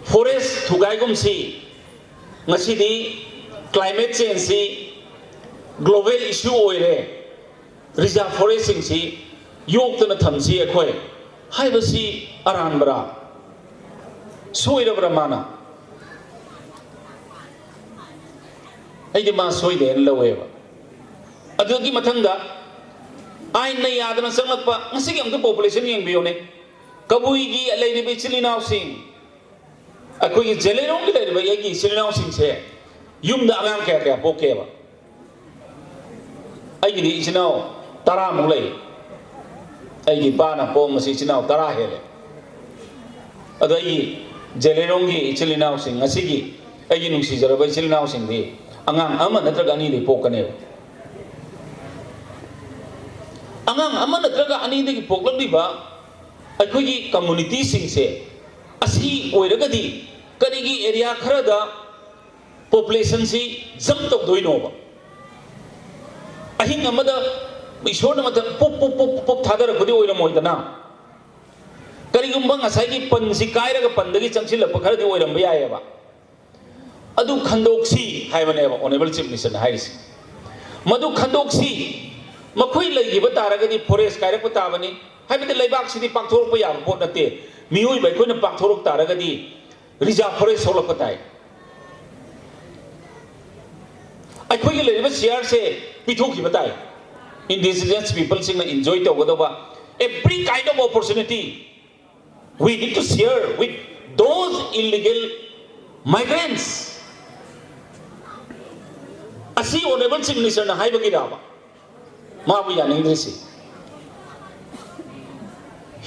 ꯐꯣꯔꯦꯁ ꯊꯨꯒꯥꯏꯒꯨꯝꯁꯤ, ꯉꯁꯤꯗꯤ ꯀ꯭ꯂꯥꯏꯃꯦꯠ ꯆꯦꯟꯖꯁꯤ ꯒ꯭ꯂꯣꯕꯦꯜ ꯏꯁꯨ ꯑꯣꯏꯔꯦ, ꯔꯤꯖꯥꯔꯚ ꯐꯣꯔꯦꯁꯁꯤꯡꯁꯤ ꯌꯣꯛꯇꯅ ꯊꯝꯁꯤ ꯑꯩꯈꯣꯏ ꯍꯥꯏꯕꯁꯤ ꯑꯔꯥꯟꯕꯔꯥ? ꯁꯣꯏꯔꯕ꯭ꯔꯥ ꯃꯥꯅ? ꯑꯩꯗꯤ ꯃꯥ ꯁꯣꯏꯗꯦꯅ ꯂꯧꯋꯦꯕ꯫ ꯑꯗꯨꯒꯤ ꯃꯊꯪꯗ ꯑꯥꯏꯟꯅ ꯌꯥꯗꯅ ꯆꯪꯂꯛꯄ ꯉꯁꯤꯒꯤ ꯑꯃꯨꯛꯇ ꯄꯣꯄꯨꯂꯦꯁꯟ ꯌꯦꯡꯕꯤꯌꯨꯅꯦ꯫ ꯀꯕꯨꯏꯒꯤ ꯂꯩꯔꯤꯕ ꯏꯆꯤꯜ ꯏꯅꯥꯎꯁꯤꯡ, ꯑꯩꯈꯣꯏꯒꯤ ꯖꯦꯂꯦꯔꯣꯡꯒꯤ ꯂꯩꯔꯤꯕ ꯑꯩꯒꯤ ꯏꯆꯤꯜ ꯏꯅꯥꯎꯁꯤꯡꯁꯦ ꯌꯨꯝꯗ ꯑꯉꯥꯡ ꯀꯌꯥ ꯀꯌꯥ ꯄꯣꯛꯀꯦꯕ? ꯑꯩꯒꯤꯗꯤ ꯏꯆꯤꯜ ꯏꯅꯥꯎ ꯇꯔꯥꯃꯨꯛ ꯂꯩ꯫ ꯑꯩꯒꯤ ꯏꯄꯥꯅ ꯄꯣꯛꯄꯁꯤ ꯏꯆꯤꯜ ꯏꯅꯥꯎ ꯇꯔꯥ ꯍꯦꯜꯂꯦ꯫ ꯑꯗꯣ ꯑꯩꯒꯤ ꯖꯦꯂꯦꯔꯣꯡꯒꯤ ꯏꯆꯤꯜ ꯏꯅꯥꯎꯁꯤꯡ, ꯉꯁꯤꯒꯤ ꯑꯩꯒꯤ ꯅꯨꯡꯁꯤꯖꯔꯕ ꯏꯆꯤꯜ ꯏꯅꯥꯎꯁꯤꯡꯗꯤ ꯑꯉꯥꯡ ꯑꯃ ꯅꯠꯇ꯭ꯔꯒ ꯑꯅꯤꯗꯒꯤ ꯄꯣꯛꯀꯅꯦꯕ꯫ ꯑꯉꯥꯡ ꯑꯃ ꯅꯠꯇ꯭ꯔꯒ ꯑꯅꯤꯗꯒꯤ ꯄꯣꯛꯂꯛꯂꯤꯕ ꯑꯩꯈꯣꯏꯒꯤ ꯀꯝꯃꯨꯅꯤꯇꯤꯁꯤꯡꯁꯦ ꯑꯁꯤ ꯑꯣꯏꯔꯒꯗꯤ ꯀꯔꯤꯒꯤ ꯑꯦꯔꯤꯌꯥ ꯈꯔꯗ ꯄꯣꯄꯨꯂꯦꯁꯟꯁꯤ ꯖꯝꯞ ꯇꯧꯗꯣꯏꯅꯣꯕ? ꯑꯍꯤꯡ ꯑꯃꯗ ꯏꯁꯣꯔꯅ ꯃꯊꯛ ꯄꯨꯞ ꯄꯨꯞ ꯄꯨꯞ ꯄꯨꯞ ꯊꯥꯗꯔꯛꯄꯗꯤ ꯑꯣꯏꯔꯝꯃꯣꯏꯗꯅ꯫ ꯀꯔꯤꯒꯨꯝꯕ ꯉꯁꯥꯏꯒꯤ ꯄꯟꯁꯤ ꯀꯥꯏꯔꯒ ꯄꯟꯗꯒꯤ ꯆꯪꯁꯤꯜꯂꯛꯄ ꯈꯔꯗꯤ ꯑꯣꯏꯔꯝꯕ ꯌꯥꯏꯑꯕ꯫ ꯑꯗꯨ ꯈꯟꯗꯣꯛꯁꯤ ꯍꯥꯏꯕꯅꯦꯕ ꯑꯣꯅꯦꯕꯜ ꯆꯤꯐ ꯃꯤꯅꯤꯁꯇꯔꯅ ꯍꯥꯏꯔꯤꯁꯤ꯫ ꯃꯗꯨ ꯈꯟꯗꯣꯛꯁꯤ꯫ ꯃꯈꯣꯏ ꯂꯩꯈꯤꯕ ꯇꯥꯔꯒꯗꯤ ꯐꯣꯔꯦꯁ ꯀꯥꯏꯔꯛꯄ ꯇꯥꯕꯅꯤ꯫ ꯍꯥꯏꯕꯗꯤ ꯂꯩꯕꯥꯛꯁꯤꯗꯤ ꯄꯥꯛꯊꯣꯔꯛꯄ ꯌꯥꯕ ꯄꯣꯠ ꯅꯠꯇꯦ꯫ ꯃꯤꯑꯣꯏꯕ ꯑꯩꯈꯣꯏꯅ ꯄꯥꯛꯊꯣꯔꯛ ꯇꯥꯔꯒꯗꯤ ꯔꯤꯖꯥꯔꯚ ꯐꯣꯔꯦꯁ ꯊꯣꯛꯂꯛꯄ ꯇꯥꯏ꯫ ꯑꯩꯈꯣꯏꯒꯤ ꯂꯩꯔꯤꯕ ꯁꯤꯌꯥꯔꯁꯦ ꯄꯤꯊꯣꯛꯈꯤꯕ ꯇꯥꯏ꯫ ꯏꯟꯗꯤꯖꯤꯅꯁ ꯄꯤꯄꯜꯁꯤꯡꯅ ꯏꯟꯖꯣꯏ ꯇꯧꯒꯗꯧꯕ every kind of opportunity we need to share with those illegal migrants꯫ ꯑꯁꯤ ꯑꯣꯅꯦꯕꯜ ꯆꯤꯐ ꯃꯤꯅꯤꯁꯇꯔꯅ ꯍꯥꯏꯕꯒꯤꯔꯕ? ꯃꯥꯕꯨ ꯌꯥꯅꯤꯡꯗ꯭ꯔꯤꯁꯤ꯫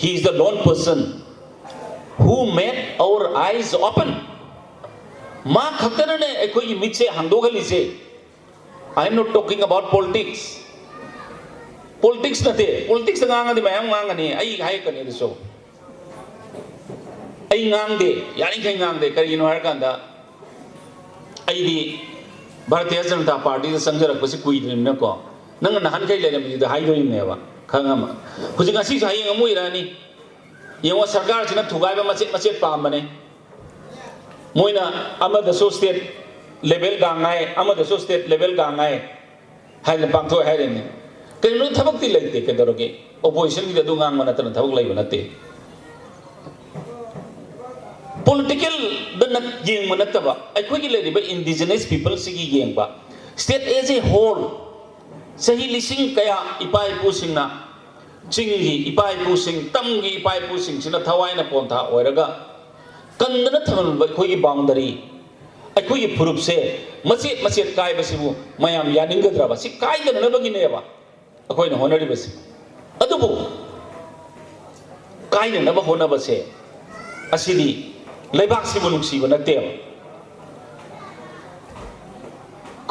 He is the lone person who made our eyes open. ꯃꯥ ꯈꯛꯇꯅꯅꯦ ꯑꯩꯈꯣꯏꯒꯤ ꯃꯤꯠꯁꯦ ꯍꯥꯡꯗꯣꯛꯍꯜꯂꯤꯁꯦ꯫ I am not talking about politics. Politics ꯅꯠꯇꯦ꯫ ꯄꯣꯂꯤꯇꯤꯛꯁꯇ ꯉꯥꯡꯉꯗꯤ ꯃꯌꯥꯝ ꯉꯥꯡꯒꯅꯤ, ꯑꯩ ꯍꯥꯏꯔꯛꯀꯅꯤ ꯑꯗꯨꯁꯨ꯫ ꯑꯩ ꯉꯥꯡꯗꯦ, ꯌꯥꯔꯤꯈꯩ ꯉꯥꯡꯗꯦ꯫ ꯀꯔꯤꯒꯤꯅꯣ ꯍꯥꯏꯔꯀꯥꯟꯗ, ꯑꯩꯗꯤ ꯚꯥꯔꯇꯤꯌ ꯖꯅꯇꯥ ꯄꯥꯔꯇꯤꯗ ꯆꯪꯖꯔꯛꯄꯁꯤ ꯀꯨꯏꯗ꯭ꯔꯤꯕꯅꯤꯅꯀꯣ, ꯅꯪꯅ ꯅꯍꯥꯟꯈꯩ ꯂꯩꯔꯝꯃꯤꯗꯨꯗ ꯍꯥꯏꯗꯣꯔꯤꯕꯅꯦꯕ, ꯈꯪꯉꯝꯃ꯫ ꯍꯧꯖꯤꯛ ꯉꯁꯤꯁꯨ ꯍꯌꯦꯡ ꯑꯃꯨꯛ ꯑꯣꯏꯔꯛꯑꯅꯤ꯫ ꯌꯦꯡꯉꯣ, ꯁꯔꯀꯥꯔꯁꯤꯅ ꯊꯨꯒꯥꯏꯕ ꯃꯆꯦꯠ ꯃꯆꯦꯠ ꯄꯥꯝꯕꯅꯦ꯫ ꯃꯣꯏꯅ ꯑꯃꯗꯁꯨ ꯁ꯭ꯇꯦꯠ ꯂꯦꯚꯦꯜ ꯒꯥꯡꯉꯥꯏ, ꯑꯃꯗꯁꯨ ꯁ꯭ꯇꯦꯠ ꯂꯦꯚꯦꯜ ꯒꯥꯡꯉꯥꯏ ꯍꯥꯏꯗꯅ ꯄꯥꯡꯊꯣꯛꯑꯦ ꯍꯥꯏꯔꯤꯅꯦ꯫ ꯀꯔꯤꯒꯤꯅꯣ? ꯊꯕꯛꯇꯤ ꯂꯩꯇꯦ꯫ ꯀꯩꯗꯧꯔꯒꯦ? ꯑꯣꯄꯣꯖꯤꯁꯟꯒꯤꯗꯤ ꯑꯗꯨ ꯉꯥꯡꯕ ꯅꯠꯇꯅ ꯊꯕꯛ ꯂꯩꯕ ꯅꯠꯇꯦ꯫ ꯄꯣꯂꯤꯇꯤꯀꯦꯜꯗ ꯅꯠ-, ꯌꯦꯡꯕ ꯅꯠꯇꯕ, ꯑꯩꯈꯣꯏꯒꯤ ꯂꯩꯔꯤꯕ ꯏꯟꯗꯤꯖꯤꯅꯁ ꯄꯤꯄꯜꯁꯤꯒꯤ ꯌꯦꯡꯕ, ꯁ꯭ꯇꯦꯠ ꯑꯦꯖ ꯑꯦ ꯍꯣꯜ, ꯆꯍꯤ ꯂꯤꯁꯤꯡ ꯀꯌꯥ ꯏꯄꯥ ꯏꯄꯨꯁꯤꯡꯅ, ꯆꯤꯡꯒꯤ ꯏꯄꯥ ꯏꯄꯨꯁꯤꯡ, ꯇꯝꯒꯤ ꯏꯄꯥ ꯏꯄꯨꯁꯤꯡꯁꯤꯅ ꯊꯋꯥꯏꯅ ꯄꯣꯟꯊꯥ ꯑꯣꯏꯔꯒ ꯀꯟꯗꯅ ꯊꯝꯂꯝꯕ ꯑꯩꯈꯣꯏꯒꯤ ꯕꯥꯎꯟꯗꯔꯤ, ꯑꯩꯈꯣꯏꯒꯤ ꯐꯨꯔꯨꯞꯁꯦ ꯃꯆꯦꯠ ꯃꯆꯦꯠ ꯀꯥꯏꯕꯁꯤꯕꯨ ꯃꯌꯥꯝ ꯌꯥꯅꯤꯡꯒꯗ꯭ꯔꯕ? ꯁꯤ ꯀꯥꯏꯗꯅꯅꯕꯒꯤꯅꯦꯕ ꯑꯩꯈꯣꯏꯅ ꯍꯣꯠꯅꯔꯤꯕꯁꯦ꯫ ꯑꯗꯨꯕꯨ ꯀꯥꯏꯅꯅꯕ ꯍꯣꯠꯅꯕꯁꯦ, ꯑꯁꯤꯗꯤ ꯂꯩꯕꯥꯛꯁꯤꯕꯨ ꯅꯨꯡꯁꯤꯕ ꯅꯠꯇꯦꯕ꯫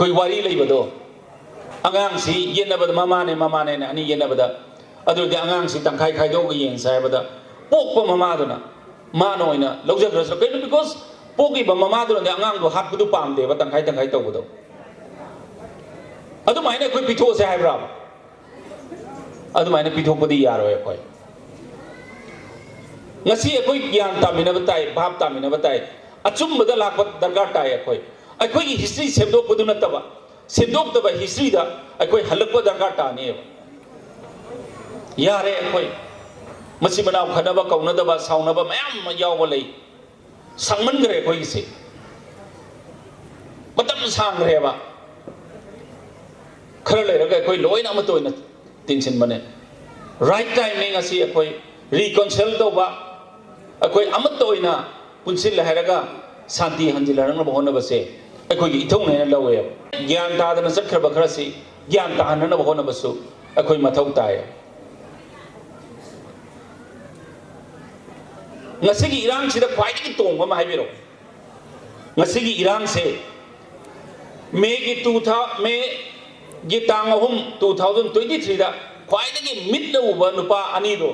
ꯑꯩꯈꯣꯏ ꯋꯥꯔꯤ ꯂꯩꯕꯗꯣ, ꯑꯉꯥꯡꯁꯤ ꯌꯦꯠꯅꯕꯗ, ꯃꯃꯥꯅꯦ ꯃꯃꯥꯅꯦꯅ ꯑꯅꯤ ꯌꯦꯠꯅꯕꯗ, ꯑꯗꯨꯗꯤ ꯑꯉꯥꯡꯁꯤ ꯇꯪꯈꯥꯏ ꯈꯥꯏꯗꯣꯛꯑꯒ ꯌꯦꯡꯁꯦ ꯍꯥꯏꯕꯗ, ꯄꯣꯛꯄ ꯃꯃꯥꯗꯨꯅ ꯃꯥꯅ ꯑꯣꯏꯅ ꯂꯧꯖꯈ꯭ꯔꯁꯨ꯫ ꯀꯩꯅꯣ? ꯕꯤꯀꯣꯁ ꯄꯣꯛꯏꯕ ꯃꯃꯥꯗꯨꯅꯗꯤ ꯑꯉꯥꯡꯗꯣ ꯍꯥꯠꯄꯗꯨ ꯄꯥꯝꯗꯦꯕ, ꯇꯪꯈꯥꯏ ꯇꯪꯈꯥꯏ ꯇꯧꯕꯗꯣ꯫ ꯑꯗꯨꯃꯥꯏꯅ ꯑꯩꯈꯣꯏ ꯄꯤꯊꯣꯛꯑꯁꯦ ꯍꯥꯏꯕ꯭ꯔꯥꯕ? ꯑꯗꯨꯃꯥꯏꯅ ꯄꯤꯊꯣꯛꯄꯗꯤ ꯌꯥꯔꯣꯏ ꯑꯩꯈꯣꯏ꯫ ꯉꯁꯤ ꯑꯩꯈꯣꯏ ꯒ꯭ꯌꯥꯟ ꯇꯥꯃꯤꯟꯅꯕ ꯇꯥꯏ, ꯚꯥꯞ ꯇꯥꯃꯤꯟꯅꯕ ꯇꯥꯏ, ꯑꯆꯨꯝꯕꯗ ꯂꯥꯛꯄ ꯗꯔꯀꯥꯔ ꯇꯥꯏ ꯑꯩꯈꯣꯏ꯫ ꯑꯩꯈꯣꯏꯒꯤ ꯍꯤꯁꯇ꯭ꯔꯤ ꯁꯦꯝꯗꯣꯛꯄꯗꯨ ꯅꯠꯇꯕ, ꯁꯦꯝꯗꯣꯛꯇꯕ ꯍꯤꯁꯇ꯭ꯔꯤꯗ ꯑꯩꯈꯣꯏ ꯍꯜꯂꯛꯄ ꯗꯔꯀꯥꯔ ꯇꯥꯅꯤꯕ꯫ ꯌꯥꯔꯦ ꯑꯩꯈꯣꯏ꯫ ꯃꯆꯤꯟ ꯃꯅꯥꯎ ꯈꯠꯅꯕ, ꯀꯧꯅꯗꯕ, ꯁꯥꯎꯅꯕ ꯃꯌꯥꯝ ꯑꯃ ꯌꯥꯎꯕ ꯂꯩ꯫ ꯁꯥꯡꯃꯟꯈ꯭ꯔꯦ ꯑꯩꯈꯣꯏꯒꯤꯁꯦ꯫ ꯃꯇꯝ ꯁꯥꯡꯈ꯭ꯔꯦꯕ꯫ ꯈꯔ ꯂꯩꯔꯒ ꯑꯩꯈꯣꯏ ꯂꯣꯏꯅ ꯑꯃꯠꯇ ꯑꯣꯏꯅ ꯇꯤꯟꯁꯤꯟꯕꯅꯦ꯫ ꯔꯥꯏꯠ ꯇꯥꯏꯝꯅꯤ ꯉꯁꯤ ꯑꯩꯈꯣꯏ ꯔꯤꯀꯟꯁꯤꯜ ꯇꯧꯕ, ꯑꯩꯈꯣꯏ ꯑꯃꯠꯇ ꯑꯣꯏꯅ ꯄꯨꯟꯁꯤꯜꯂꯦ ꯍꯥꯏꯔꯒ ꯁꯥꯟꯇꯤ ꯍꯟꯖꯤꯜꯍꯟꯅꯕ ꯍꯣꯠꯅꯕꯁꯦ ꯑꯩꯈꯣꯏꯒꯤ ꯏꯊꯧꯅꯦꯅ ꯂꯧꯋꯦꯕ꯫ ꯒ꯭ꯌꯥꯟ ꯇꯥꯗꯅ ꯆꯠꯈ꯭ꯔꯕ ꯈꯔꯁꯤ ꯒ꯭ꯌꯥꯟ ꯇꯥꯍꯟꯅꯅꯕ ꯍꯣꯠꯅꯕꯁꯨ ꯑꯩꯈꯣꯏ ꯃꯊꯧ ꯇꯥꯏ꯫ ꯉꯁꯤꯒꯤ ꯏꯔꯥꯡꯁꯤꯗ ꯈ꯭ꯋꯥꯏꯗꯒꯤ ꯇꯣꯡꯕ ꯑꯃ ꯍꯥꯏꯕꯤꯔꯛꯎ꯫ ꯉꯁꯤꯒꯤ ꯏꯔꯥꯡꯁꯦ ꯃꯦꯒꯤ ꯇꯨ ꯊꯥ-, ꯃꯦꯒꯤ ꯇꯥꯡ ꯑꯍꯨꯝ, two thousand twenty threeꯗ ꯈ꯭ꯋꯥꯏꯗꯒꯤ ꯃꯤꯠꯅ ꯎꯕ ꯅꯨꯄꯥ ꯑꯅꯤꯗꯣ,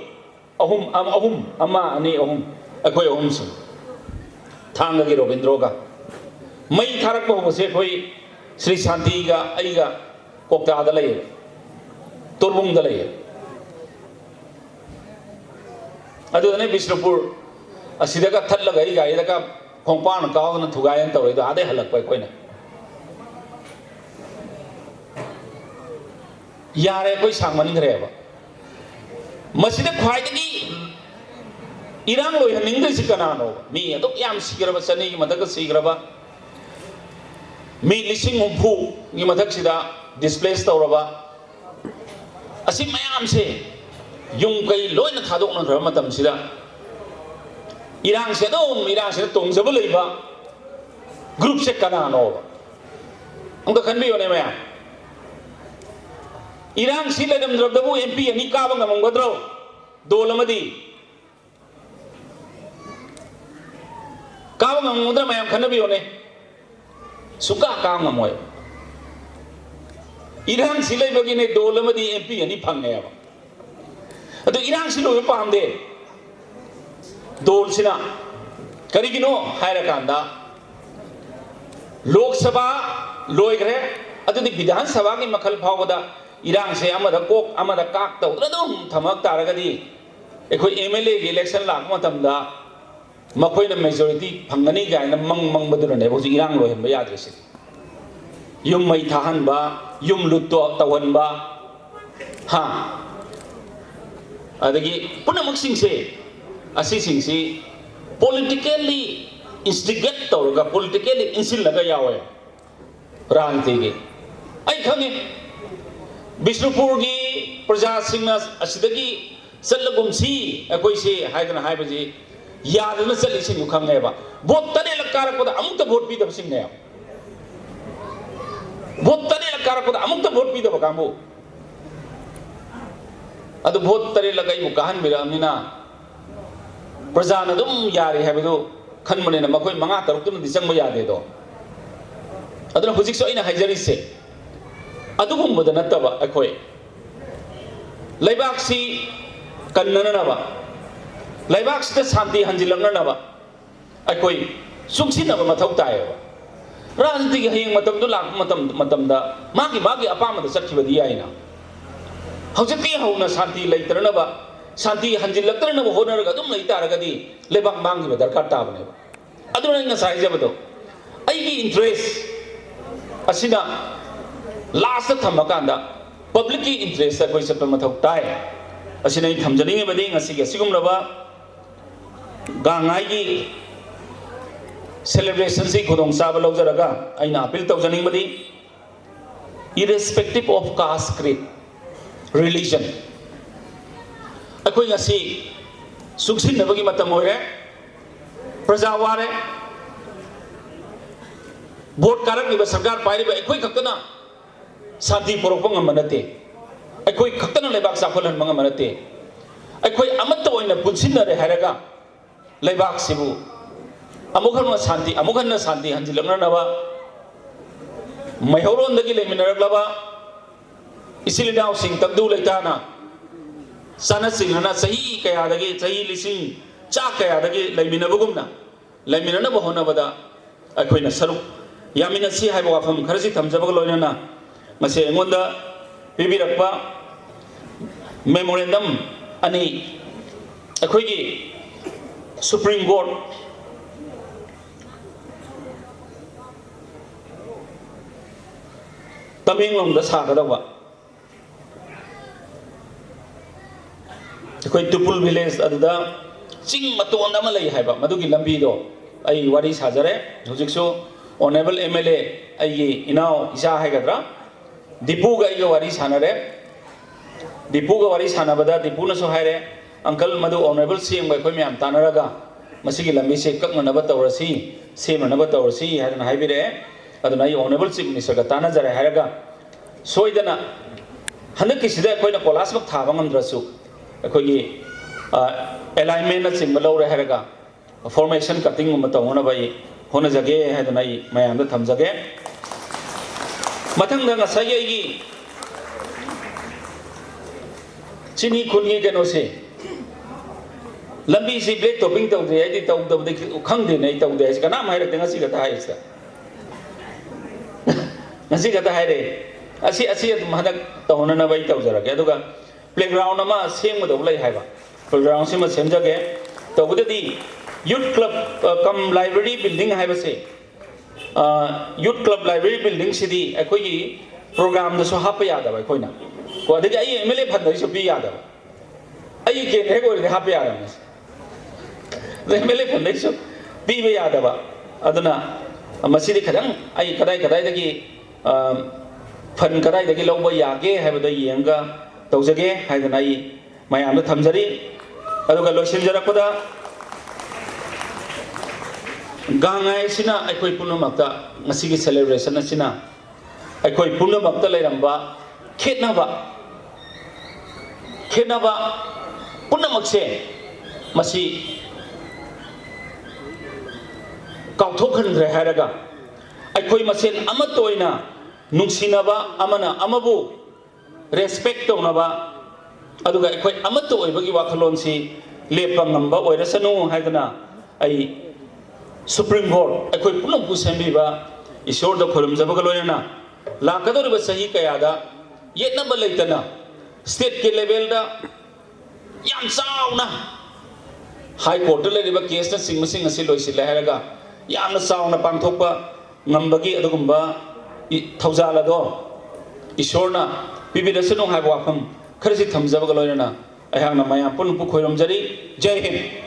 ꯑꯍꯨꯝ, ꯑꯝ-, ꯑꯍꯨꯝ, ꯑꯃ, ꯑꯅꯤ, ꯑꯍꯨꯝ, ꯑꯩꯈꯣꯏ ꯑꯍꯨꯝꯁꯤ, ꯊꯥꯡꯒꯒꯤ ꯔꯣꯕꯤꯟꯗ꯭ꯔꯣꯒ, ꯃꯩ ꯊꯥꯔꯛꯄ ꯍꯧꯕꯁꯦ ꯑꯩꯈꯣꯏ ꯁ꯭ꯔꯤ ꯁꯥꯟꯇꯤꯒ ꯑꯩꯒ ꯀꯣꯛꯇꯥꯗ ꯂꯩꯌꯦꯕ, ꯇꯣꯔꯕꯨꯡꯗ ꯂꯩꯌꯦꯕ꯫ ꯑꯗꯨꯗꯅꯦ ꯕꯤꯁꯅꯨꯄꯨꯔ ꯑꯁꯤꯗꯒ ꯊꯠꯂꯒ ꯑꯩ ꯒꯥꯔꯤꯗꯒ ꯈꯣꯡꯄꯥꯛꯅ ꯀꯥꯎꯗꯅ ꯊꯨꯒꯥꯏꯅ ꯇꯧꯔꯛꯏꯗꯣ, ꯑꯥꯗꯩ ꯍꯜꯂꯛꯄ ꯑꯩꯈꯣꯏꯅ꯫ ꯌꯥꯔꯦ, ꯑꯩꯈꯣꯏ ꯁꯥꯡꯃꯟꯈ꯭ꯔꯦꯕ꯫ ꯃꯁꯤꯗ ꯈ꯭ꯋꯥꯏꯗꯒꯤ ꯏꯔꯥꯡ ꯂꯣꯏꯍꯟꯅꯤꯡꯗ꯭ꯔꯤꯁꯤ ꯀꯅꯥꯅꯣꯕ? ꯃꯤ ꯑꯗꯨꯛ ꯌꯥꯝ ꯁꯤꯈ꯭ꯔꯕ, ꯆꯅꯤꯒꯤ ꯃꯊꯛꯇ ꯁꯤꯈ꯭ꯔꯕ, ꯃꯤ ꯂꯤꯁꯤꯡ ꯍꯨꯝꯐꯨꯒꯤ ꯃꯊꯛꯁꯤꯗ ꯗꯤꯁꯄ꯭ꯂꯦꯁ ꯇꯧꯔꯕ, ꯑꯁꯤ ꯃꯌꯥꯝꯁꯦ ꯌꯨꯝ ꯀꯩ ꯂꯣꯏꯅ ꯊꯥꯗꯣꯛꯅꯈ꯭ꯔꯕ ꯃꯇꯝꯁꯤꯗ ꯏꯔꯥꯡꯁꯦ ꯑꯗꯨꯝ ꯏꯔꯥꯡꯁꯤꯗ ꯇꯣꯡꯖꯕ ꯂꯩꯕ ꯒ꯭ꯔꯨꯞꯁꯦ ꯀꯅꯥꯅꯣꯕ? ꯑꯝꯇ ꯈꯟꯕꯤꯌꯨꯅꯦ ꯃꯌꯥꯝ꯫ ꯏꯔꯥꯡꯁꯤ ꯂꯩꯔꯝꯗ꯭ꯔꯕꯗꯕꯨ ꯑꯦꯝ ꯄꯤ ꯑꯅꯤ ꯀꯥꯕ ꯉꯝꯃꯝꯒꯗ꯭ꯔꯣ? ꯗꯣꯜ ꯑꯃꯗꯤ ꯀꯥꯕ ꯉꯝꯒꯗ꯭ꯔꯥ? ꯃꯌꯥꯝ ꯈꯟꯅꯕꯤꯌꯨꯅꯦ꯫ ꯁꯨꯡꯀꯥ ꯀꯥꯕ ꯉꯝꯃꯣꯏ꯫ ꯏꯔꯥꯡꯁꯤ ꯂꯩꯕꯒꯤꯅꯦ ꯗꯣꯜ ꯑꯃꯗꯤ ꯑꯦꯝ ꯄꯤ ꯑꯅꯤ ꯐꯪꯉꯦꯕ꯫ ꯑꯗꯨ ꯏꯔꯥꯡꯁꯤ ꯂꯣꯏꯕ ꯄꯥꯝꯗꯦ ꯗꯣꯜꯁꯤꯅ꯫ ꯀꯔꯤꯒꯤꯅꯣ ꯍꯥꯏꯔꯀꯥꯟꯗ, ꯂꯣꯛ ꯁꯚꯥ ꯂꯣꯏꯈ꯭ꯔꯦ, ꯑꯗꯨꯗꯤ ꯕꯤꯙꯥꯟ ꯁꯚꯥꯒꯤ ꯃꯈꯜ ꯐꯥꯎꯕꯗ ꯏꯔꯥꯡꯁꯦ ꯑꯃꯗ ꯀꯣꯛ ꯑꯃꯗ ꯀꯥꯛ ꯇꯧꯗꯅ ꯑꯗꯨꯝ ꯊꯝꯃꯛ ꯇꯥꯔꯒꯗꯤ, ꯑꯩꯈꯣꯏ ꯑꯦꯝ ꯑꯦꯜ ꯑꯦꯒꯤ ꯏꯂꯦꯛꯁꯟ ꯂꯥꯛꯄ ꯃꯇꯝꯗ ꯃꯈꯣꯏꯅ ꯃꯦꯖꯣꯔꯤꯇꯤ ꯐꯪꯒꯅꯤ ꯀꯥꯏꯅ ꯃꯪ ꯃꯪꯕꯗꯨꯅꯅꯦꯕ ꯍꯧꯖꯤꯛ ꯏꯔꯥꯡ ꯂꯣꯏꯍꯟꯕ ꯌꯥꯗ꯭ꯔꯤꯁꯦ꯫ ꯌꯨꯝ ꯃꯩ ꯊꯥꯍꯟꯕ, ꯌꯨꯝ ꯂꯨꯠꯇꯣ ꯇꯧꯍꯟꯕ, ꯍꯥ? ꯑꯗꯒꯤ ꯄꯨꯝꯅꯃꯛꯁꯤꯡꯁꯦ, ꯑꯁꯤꯁꯤꯡꯁꯤ ꯄꯣꯂꯤꯇꯤꯀꯦꯜꯂꯤ ꯏꯟꯁꯇꯤꯒꯦꯠ ꯇꯧꯔꯒ, ꯄꯣꯂꯤꯇꯤꯀꯦꯜꯂꯤ ꯏꯟꯁꯤꯜꯂꯒ ꯌꯥꯎꯋꯦ ꯔꯥꯖꯅꯤꯇꯤꯒꯤ꯫ ꯑꯩ ꯈꯪꯉꯤ, ꯕꯤꯁꯅꯨꯄꯨꯔꯒꯤ ꯄ꯭ꯔꯖꯥꯁꯤꯡꯅ ꯑꯁꯤꯗꯒꯤ ꯆꯠꯂꯒꯨꯝꯁꯤ ꯑꯩꯈꯣꯏꯁꯤ ꯍꯥꯏꯗꯅ ꯍꯥꯏꯕꯁꯤ ꯌꯥꯗꯅ ꯆꯠꯂꯤꯁꯤꯡꯗꯨ ꯈꯪꯉꯦꯕ꯫ ꯚꯣꯠ ꯇꯔꯦꯠꯂꯛ ꯀꯥꯔꯛꯄꯗ ꯑꯃꯨꯛꯇ ꯚꯣꯠ ꯄꯤꯗꯕꯁꯤꯡꯅꯦꯕ꯫ ꯚꯣꯠ ꯇꯔꯦꯠꯂꯛ ꯀꯥꯔꯛꯄꯗ ꯑꯃꯨꯛꯇ ꯚꯣꯠ ꯄꯤꯗꯕ ꯀꯥꯡꯕꯨ꯫ ꯑꯗꯨ ꯚꯣꯠ ꯇꯔꯦꯠꯂꯛ ꯑꯩꯕꯨ ꯀꯥꯍꯟꯕꯤꯔꯛꯑꯕꯅꯤꯅ ꯄ꯭ꯔꯖꯥꯅ ꯑꯗꯨꯝ ꯌꯥꯔꯦ ꯍꯥꯏꯕꯗꯨ ꯈꯟꯕꯅꯤꯅ ꯃꯈꯣꯏ ꯃꯉꯥ ꯇꯔꯨꯛꯇꯨꯅꯗꯤ ꯆꯪꯕ ꯌꯥꯗꯦꯗꯣ꯫ ꯑꯗꯨꯅ ꯍꯧꯖꯤꯛꯁꯨ ꯑꯩꯅ ꯍꯥꯏꯖꯔꯤꯁꯦ, ꯑꯗꯨꯒꯨꯝꯕꯗ ꯅꯠꯇꯕ ꯑꯩꯈꯣꯏ ꯂꯩꯕꯥꯛꯁꯤ ꯀꯟꯅꯅꯅꯕ, ꯂꯩꯕꯥꯛꯁꯤꯗ ꯁꯥꯟꯇꯤ ꯍꯟꯖꯤꯜꯂꯛꯅꯅꯕ ꯑꯩꯈꯣꯏ ꯆꯨꯡꯁꯤꯟꯅꯕ ꯃꯊꯧ ꯇꯥꯏꯌꯦꯕ꯫ ꯔꯥꯖꯅꯤꯇꯤꯒꯤ ꯍꯌꯦꯡ ꯃꯇꯝꯗꯨ ꯂꯥꯛꯄ ꯃꯇꯝ, ꯃꯇꯝꯗ ꯃꯥꯒꯤ, ꯃꯥꯒꯤ ꯑꯄꯥꯝꯕꯗ ꯆꯠꯈꯤꯕꯗꯤ ꯌꯥꯏꯅ꯫ ꯍꯧꯖꯤꯛꯇꯤ ꯍꯧꯅ ꯁꯥꯟꯇꯤ ꯂꯩꯇꯅꯕ, ꯁꯥꯟꯇꯤ ꯍꯟꯖꯤꯜꯂꯛꯇꯅꯕ ꯍꯣꯠꯅꯔꯒ ꯑꯗꯨꯝ ꯂꯩ ꯇꯥꯔꯒꯗꯤ ꯂꯩꯕꯥꯛ ꯃꯥꯡꯈꯤꯕ ꯗꯔꯀꯥꯔ ꯇꯥꯕꯅꯦꯕ꯫ ꯑꯗꯨꯅ ꯑꯩ ꯉꯁꯥꯏ ꯍꯥꯏꯖꯕꯗꯣ, ꯑꯩꯒꯤ interest ꯑꯁꯤꯅ last ꯊꯝꯃꯀꯥꯟꯗ publicꯀꯤ interest ꯑꯩꯈꯣꯏ ꯆꯠꯄ ꯃꯊꯧ ꯇꯥꯏ꯫ ꯑꯁꯤꯅ ꯑꯩ ꯊꯝꯖꯅꯤꯡꯉꯤꯕꯗꯤ, ꯉꯁꯤꯒꯤ ꯑꯁꯤꯒꯨꯝꯂꯕ ꯒꯥꯡꯉꯥꯏꯒꯤ celebrationꯁꯤ ꯈꯨꯗꯣꯡꯆꯥꯕ ꯂꯧꯖꯔꯒ ꯑꯩꯅ appeal ꯇꯧꯖꯅꯤꯡꯕꯗꯤ, irrespective of caste, creed, religion, ꯑꯩꯈꯣꯏ ꯉꯁꯤ ꯆꯨꯡꯁꯤꯟꯅꯕꯒꯤ ꯃꯇꯝ ꯑꯣꯏꯔꯦ꯫ ꯄ꯭ꯔꯖꯥ ꯋꯥꯔꯦ꯫ ꯚꯣꯠ ꯀꯥꯔꯛꯂꯤꯕ, ꯁꯔꯀꯥꯔ ꯄꯥꯏꯔꯤꯕ ꯑꯩꯈꯣꯏ ꯈꯛꯇꯅ ꯁꯥꯟꯇꯤ ꯄꯨꯔꯛꯄ ꯉꯝꯕ ꯅꯠꯇꯦ꯫ ꯑꯩꯈꯣꯏ ꯈꯛꯇꯅ ꯂꯩꯕꯥꯛ ꯆꯥꯎꯈꯠꯍꯟꯕ ꯉꯝꯕ ꯅꯠꯇꯦ꯫ ꯑꯩꯈꯣꯏ ꯑꯃꯠꯇ ꯑꯣꯏꯅ ꯄꯨꯟꯁꯤꯟꯅꯔꯦ ꯍꯥꯏꯔꯒ ꯂꯩꯕꯥꯛꯁꯤꯕꯨ ꯑꯃꯨꯛ ꯍꯟꯅ ꯁꯥꯟꯇꯤ, ꯑꯃꯨꯛ ꯍꯟꯅ ꯁꯥꯟꯇꯤ ꯍꯟꯖꯤꯜꯂꯛꯅꯅꯕ, ꯃꯩꯍꯧꯔꯣꯟꯗꯒꯤ ꯂꯩꯃꯤꯟꯅꯔꯛꯂꯕ ꯏꯆꯤꯜ ꯏꯅꯥꯎꯁꯤꯡ ꯇꯪꯗꯨ ꯂꯩꯇꯥꯅ, ꯆꯥꯅ ꯆꯤꯡꯅꯅ ꯆꯍꯤ ꯀꯌꯥꯗꯒꯤ, ꯆꯍꯤ ꯂꯤꯁꯤꯡ ꯆꯥ ꯀꯌꯥꯗꯒꯤ ꯂꯩꯃꯤꯟꯅꯕꯒꯨꯝꯅ ꯂꯩꯃꯤꯟꯅꯅꯕ ꯍꯣꯠꯅꯕꯗ ꯑꯩꯈꯣꯏꯅ ꯁꯔꯨꯛ ꯌꯥꯃꯤꯟꯅꯁꯤ ꯍꯥꯏꯕ ꯋꯥꯐꯝ ꯈꯔꯁꯤ ꯊꯝꯖꯕꯒ ꯂꯣꯏꯅꯅ, ꯉꯁꯤ ꯑꯩꯉꯣꯟꯗ ꯄꯤꯕꯤꯔꯛꯄ memorandum ꯑꯅꯤ, ꯑꯩꯈꯣꯏꯒꯤ Supreme Court ꯇꯃꯦꯡꯂꯣꯡꯗ ꯁꯥꯒꯗꯧꯕ, ꯑꯩꯈꯣꯏ ꯇꯨꯄꯨꯜ village ꯑꯗꯨꯗ ꯆꯤꯡ ꯃꯇꯣꯟ ꯑꯃ ꯂꯩ ꯍꯥꯏꯕ, ꯃꯗꯨꯒꯤ ꯂꯝꯕꯤꯗꯣ ꯑꯩ ꯋꯥꯔꯤ ꯁꯥꯖꯔꯦ꯫ ꯍꯧꯖꯤꯛꯁꯨ honourable MLA, ꯑꯩꯒꯤ ꯏꯅꯥꯎ ꯏꯆꯥ ꯍꯥꯏꯒꯗ꯭ꯔꯥ, ꯗꯤꯄꯨꯒ ꯑꯩꯒ ꯋꯥꯔꯤ ꯁꯥꯟꯅꯔꯦ꯫ ꯗꯤꯄꯨꯒ ꯋꯥꯔꯤ ꯁꯥꯟꯅꯕꯗ ꯗꯤꯄꯨꯅꯁꯨ ꯍꯥꯏꯔꯦ, "Uncle, ꯃꯗꯨ honourable CMꯒ ꯑꯩꯈꯣꯏ ꯃꯌꯥꯝ ꯇꯥꯟꯅꯔꯒ ꯃꯁꯤꯒꯤ ꯂꯝꯕꯤꯁꯦ ꯀꯛꯅꯅꯕ ꯇꯧꯔꯁꯤ, ꯁꯦꯝꯅꯅꯕ ꯇꯧꯔꯁꯤ" ꯍꯥꯏꯗꯅ ꯍꯥꯏꯕꯤꯔꯛꯑꯦ꯫ ꯑꯗꯨꯅ ꯑꯩ honourable Chief Ministerꯒ ꯇꯥꯟꯅꯖꯔꯦ ꯍꯥꯏꯔꯒ, ꯁꯣꯏꯗꯅ ꯍꯟꯗꯛꯀꯤꯁꯤꯗ ꯑꯩꯈꯣꯏꯅ ꯀꯣꯂꯥꯁꯃꯛ ꯊꯥꯕ ꯉꯝꯗ꯭ꯔꯁꯨ, ꯑꯩꯈꯣꯏꯒꯤ, ꯑ, alignmentꯅꯆꯤꯡꯕ ꯂꯧꯔꯦ ꯍꯥꯏꯔꯒ formation cuttingꯒꯨꯝꯕ ꯇꯧꯅꯅꯕ ꯑꯩ ꯍꯣꯠꯅꯖꯒꯦ ꯍꯥꯏꯗꯅ ꯑꯩ ꯃꯌꯥꯝꯗ ꯊꯝꯖꯒꯦ꯫ ꯃꯊꯪꯗ ꯉꯁꯥꯏꯒꯤ ꯑꯩꯒꯤ ꯆꯤꯅꯤ ꯈꯨꯟꯒꯤ ꯀꯩꯅꯣꯁꯦ, ꯂꯝꯕꯤꯁꯤ black topping ꯇꯧꯗ꯭ꯔꯤ ꯍꯥꯏꯗꯤ ꯇꯧꯗꯕꯗꯤ ꯈꯪꯗꯦꯅꯦ, ꯑꯩ ꯇꯧꯗꯦ ꯍꯥꯏꯁꯦ ꯀꯅꯥꯝ ꯍꯥꯏꯔꯛꯇꯦ, ꯉꯁꯤ ꯈꯛꯇ ꯍꯥꯏꯔꯤꯁꯤꯗ꯫ ꯑꯁꯤ ꯈꯛꯇ ꯍꯥꯏꯔꯦ꯫ ꯑꯁꯤ ꯑꯁꯤ ꯑꯗꯨꯝ ꯍꯟꯗꯛ ꯇꯧꯍꯟꯅꯅꯕ ꯑꯩ ꯇꯧꯖꯔꯒꯦ꯫ ꯑꯗꯨꯒ playground ꯑꯃ ꯁꯦꯝꯒꯗꯧꯕ ꯂꯩ ꯍꯥꯏꯕ, playground ꯁꯤꯃ ꯁꯦꯝꯖꯒꯦ꯫ ꯇꯧꯕꯗꯗꯤ youth club cum library building ꯍꯥꯏꯕꯁꯦ, youth club library building ꯁꯤꯗꯤ ꯑꯩꯈꯣꯏꯒꯤ programꯗꯁꯨ ꯍꯥꯞꯄ ꯌꯥꯗꯕ ꯑꯩꯈꯣꯏꯅ, ꯀꯣ ꯑꯗꯒꯤ ꯑꯩ MLA fundꯗꯩꯁꯨ ꯄꯤ ꯌꯥꯗꯕ꯫ ꯑꯩꯒꯤ ꯀꯦꯟꯗ꯭ꯔ ꯍꯦꯛ ꯑꯣꯏꯔꯗꯤ ꯍꯥꯞꯄ ꯌꯥꯔꯕꯅꯤ꯫ ꯑꯗ MLA fundꯗꯩꯁꯨ ꯄꯤꯕ ꯌꯥꯗꯕ꯫ ꯑꯗꯨꯅ ꯃꯁꯤꯗꯤ ꯈꯤꯇꯪ ꯑꯩ ꯀꯗꯥꯏ ꯀꯗꯥꯏꯗꯒꯤ fund ꯀꯗꯥꯏꯗꯒꯤ ꯂꯧꯕ ꯌꯥꯒꯦ ꯍꯥꯏꯕꯗꯣ ꯌꯦꯡꯉꯒ ꯇꯧꯖꯒꯦ ꯍꯥꯏꯗꯅ ꯑꯩ ꯃꯌꯥꯝꯗ ꯊꯝꯖꯔꯤ꯫ ꯑꯗꯨꯒ ꯂꯣꯏꯁꯤꯟꯖꯔꯛꯄꯗ, ꯒꯥꯡꯉꯥꯏ ꯑꯁꯤꯅ ꯑꯩꯈꯣꯏ ꯄꯨꯝꯅꯃꯛꯇ, ꯉꯁꯤꯒꯤ celebration ꯑꯁꯤꯅ ꯑꯩꯈꯣꯏ ꯄꯨꯝꯅꯃꯛꯇ ꯂꯩꯔꯝꯕ ꯈꯦꯠꯅꯕ, ꯈꯦꯠꯅꯕ ꯄꯨꯝꯅꯃꯛꯁꯦ ꯃꯁꯤ ꯀꯥꯎꯊꯣꯛꯍꯟꯈ꯭ꯔꯦ ꯍꯥꯏꯔꯒ, ꯑꯩꯈꯣꯏ ꯃꯁꯦꯟ ꯑꯃꯠꯇ ꯑꯣꯏꯅ ꯅꯨꯡꯁꯤꯅꯕ, ꯑꯃꯅ ꯑꯃꯕꯨ respect ꯇꯧꯅꯕ, ꯑꯗꯨꯒ ꯑꯩꯈꯣꯏ ꯑꯃꯠꯇ ꯑꯣꯏꯕꯒꯤ ꯋꯥꯈꯜꯂꯣꯟꯁꯤ ꯂꯦꯞꯄ ꯉꯝꯕ ꯑꯣꯏꯔꯁꯅꯨ ꯍꯥꯏꯗꯅ ꯑꯩ Supreme Court ꯑꯩꯈꯣꯏ ꯄꯨꯝꯅꯃꯛꯄꯨ ꯁꯦꯝꯕꯤꯕ ꯏꯁꯣꯔꯗ ꯈꯨꯔꯨꯝꯖꯕꯒ ꯂꯣꯏꯅꯅ, ꯂꯥꯛꯀꯗꯧꯔꯤꯕ ꯆꯍꯤ ꯀꯌꯥꯗ ꯌꯦꯠꯅꯕ ꯂꯩꯇꯅ stateꯀꯤ levelꯗ ꯌꯥꯝ ꯆꯥꯎꯅ High Courtꯇ ꯂꯩꯔꯤꯕ caseꯅꯆꯤꯡꯕꯁꯤꯡ ꯑꯁꯤ ꯂꯣꯏꯁꯤꯜꯂꯦ ꯍꯥꯏꯔꯒ ꯌꯥꯝꯅ ꯆꯥꯎꯅ ꯄꯥꯡꯊꯣꯛꯄ ꯉꯝꯕꯒꯤ ꯑꯗꯨꯒꯨꯝꯕ ꯏ-, ꯊꯧꯖꯥꯜ ꯑꯗꯣ ꯏꯁꯣꯔꯅ ꯄꯤꯕꯤꯔꯁꯅꯨ ꯍꯥꯏꯕ ꯋꯥꯐꯝ ꯈꯔꯁꯤ ꯊꯝꯖꯕꯒ ꯂꯣꯏꯅꯅ ꯑꯩꯍꯥꯛꯅ ꯃꯌꯥꯝ ꯄꯨꯝꯅꯃꯛꯄꯨ ꯈꯣꯏꯔꯨꯝꯖꯔꯤ꯫ ꯖꯩ ꯍꯤꯟꯗ꯫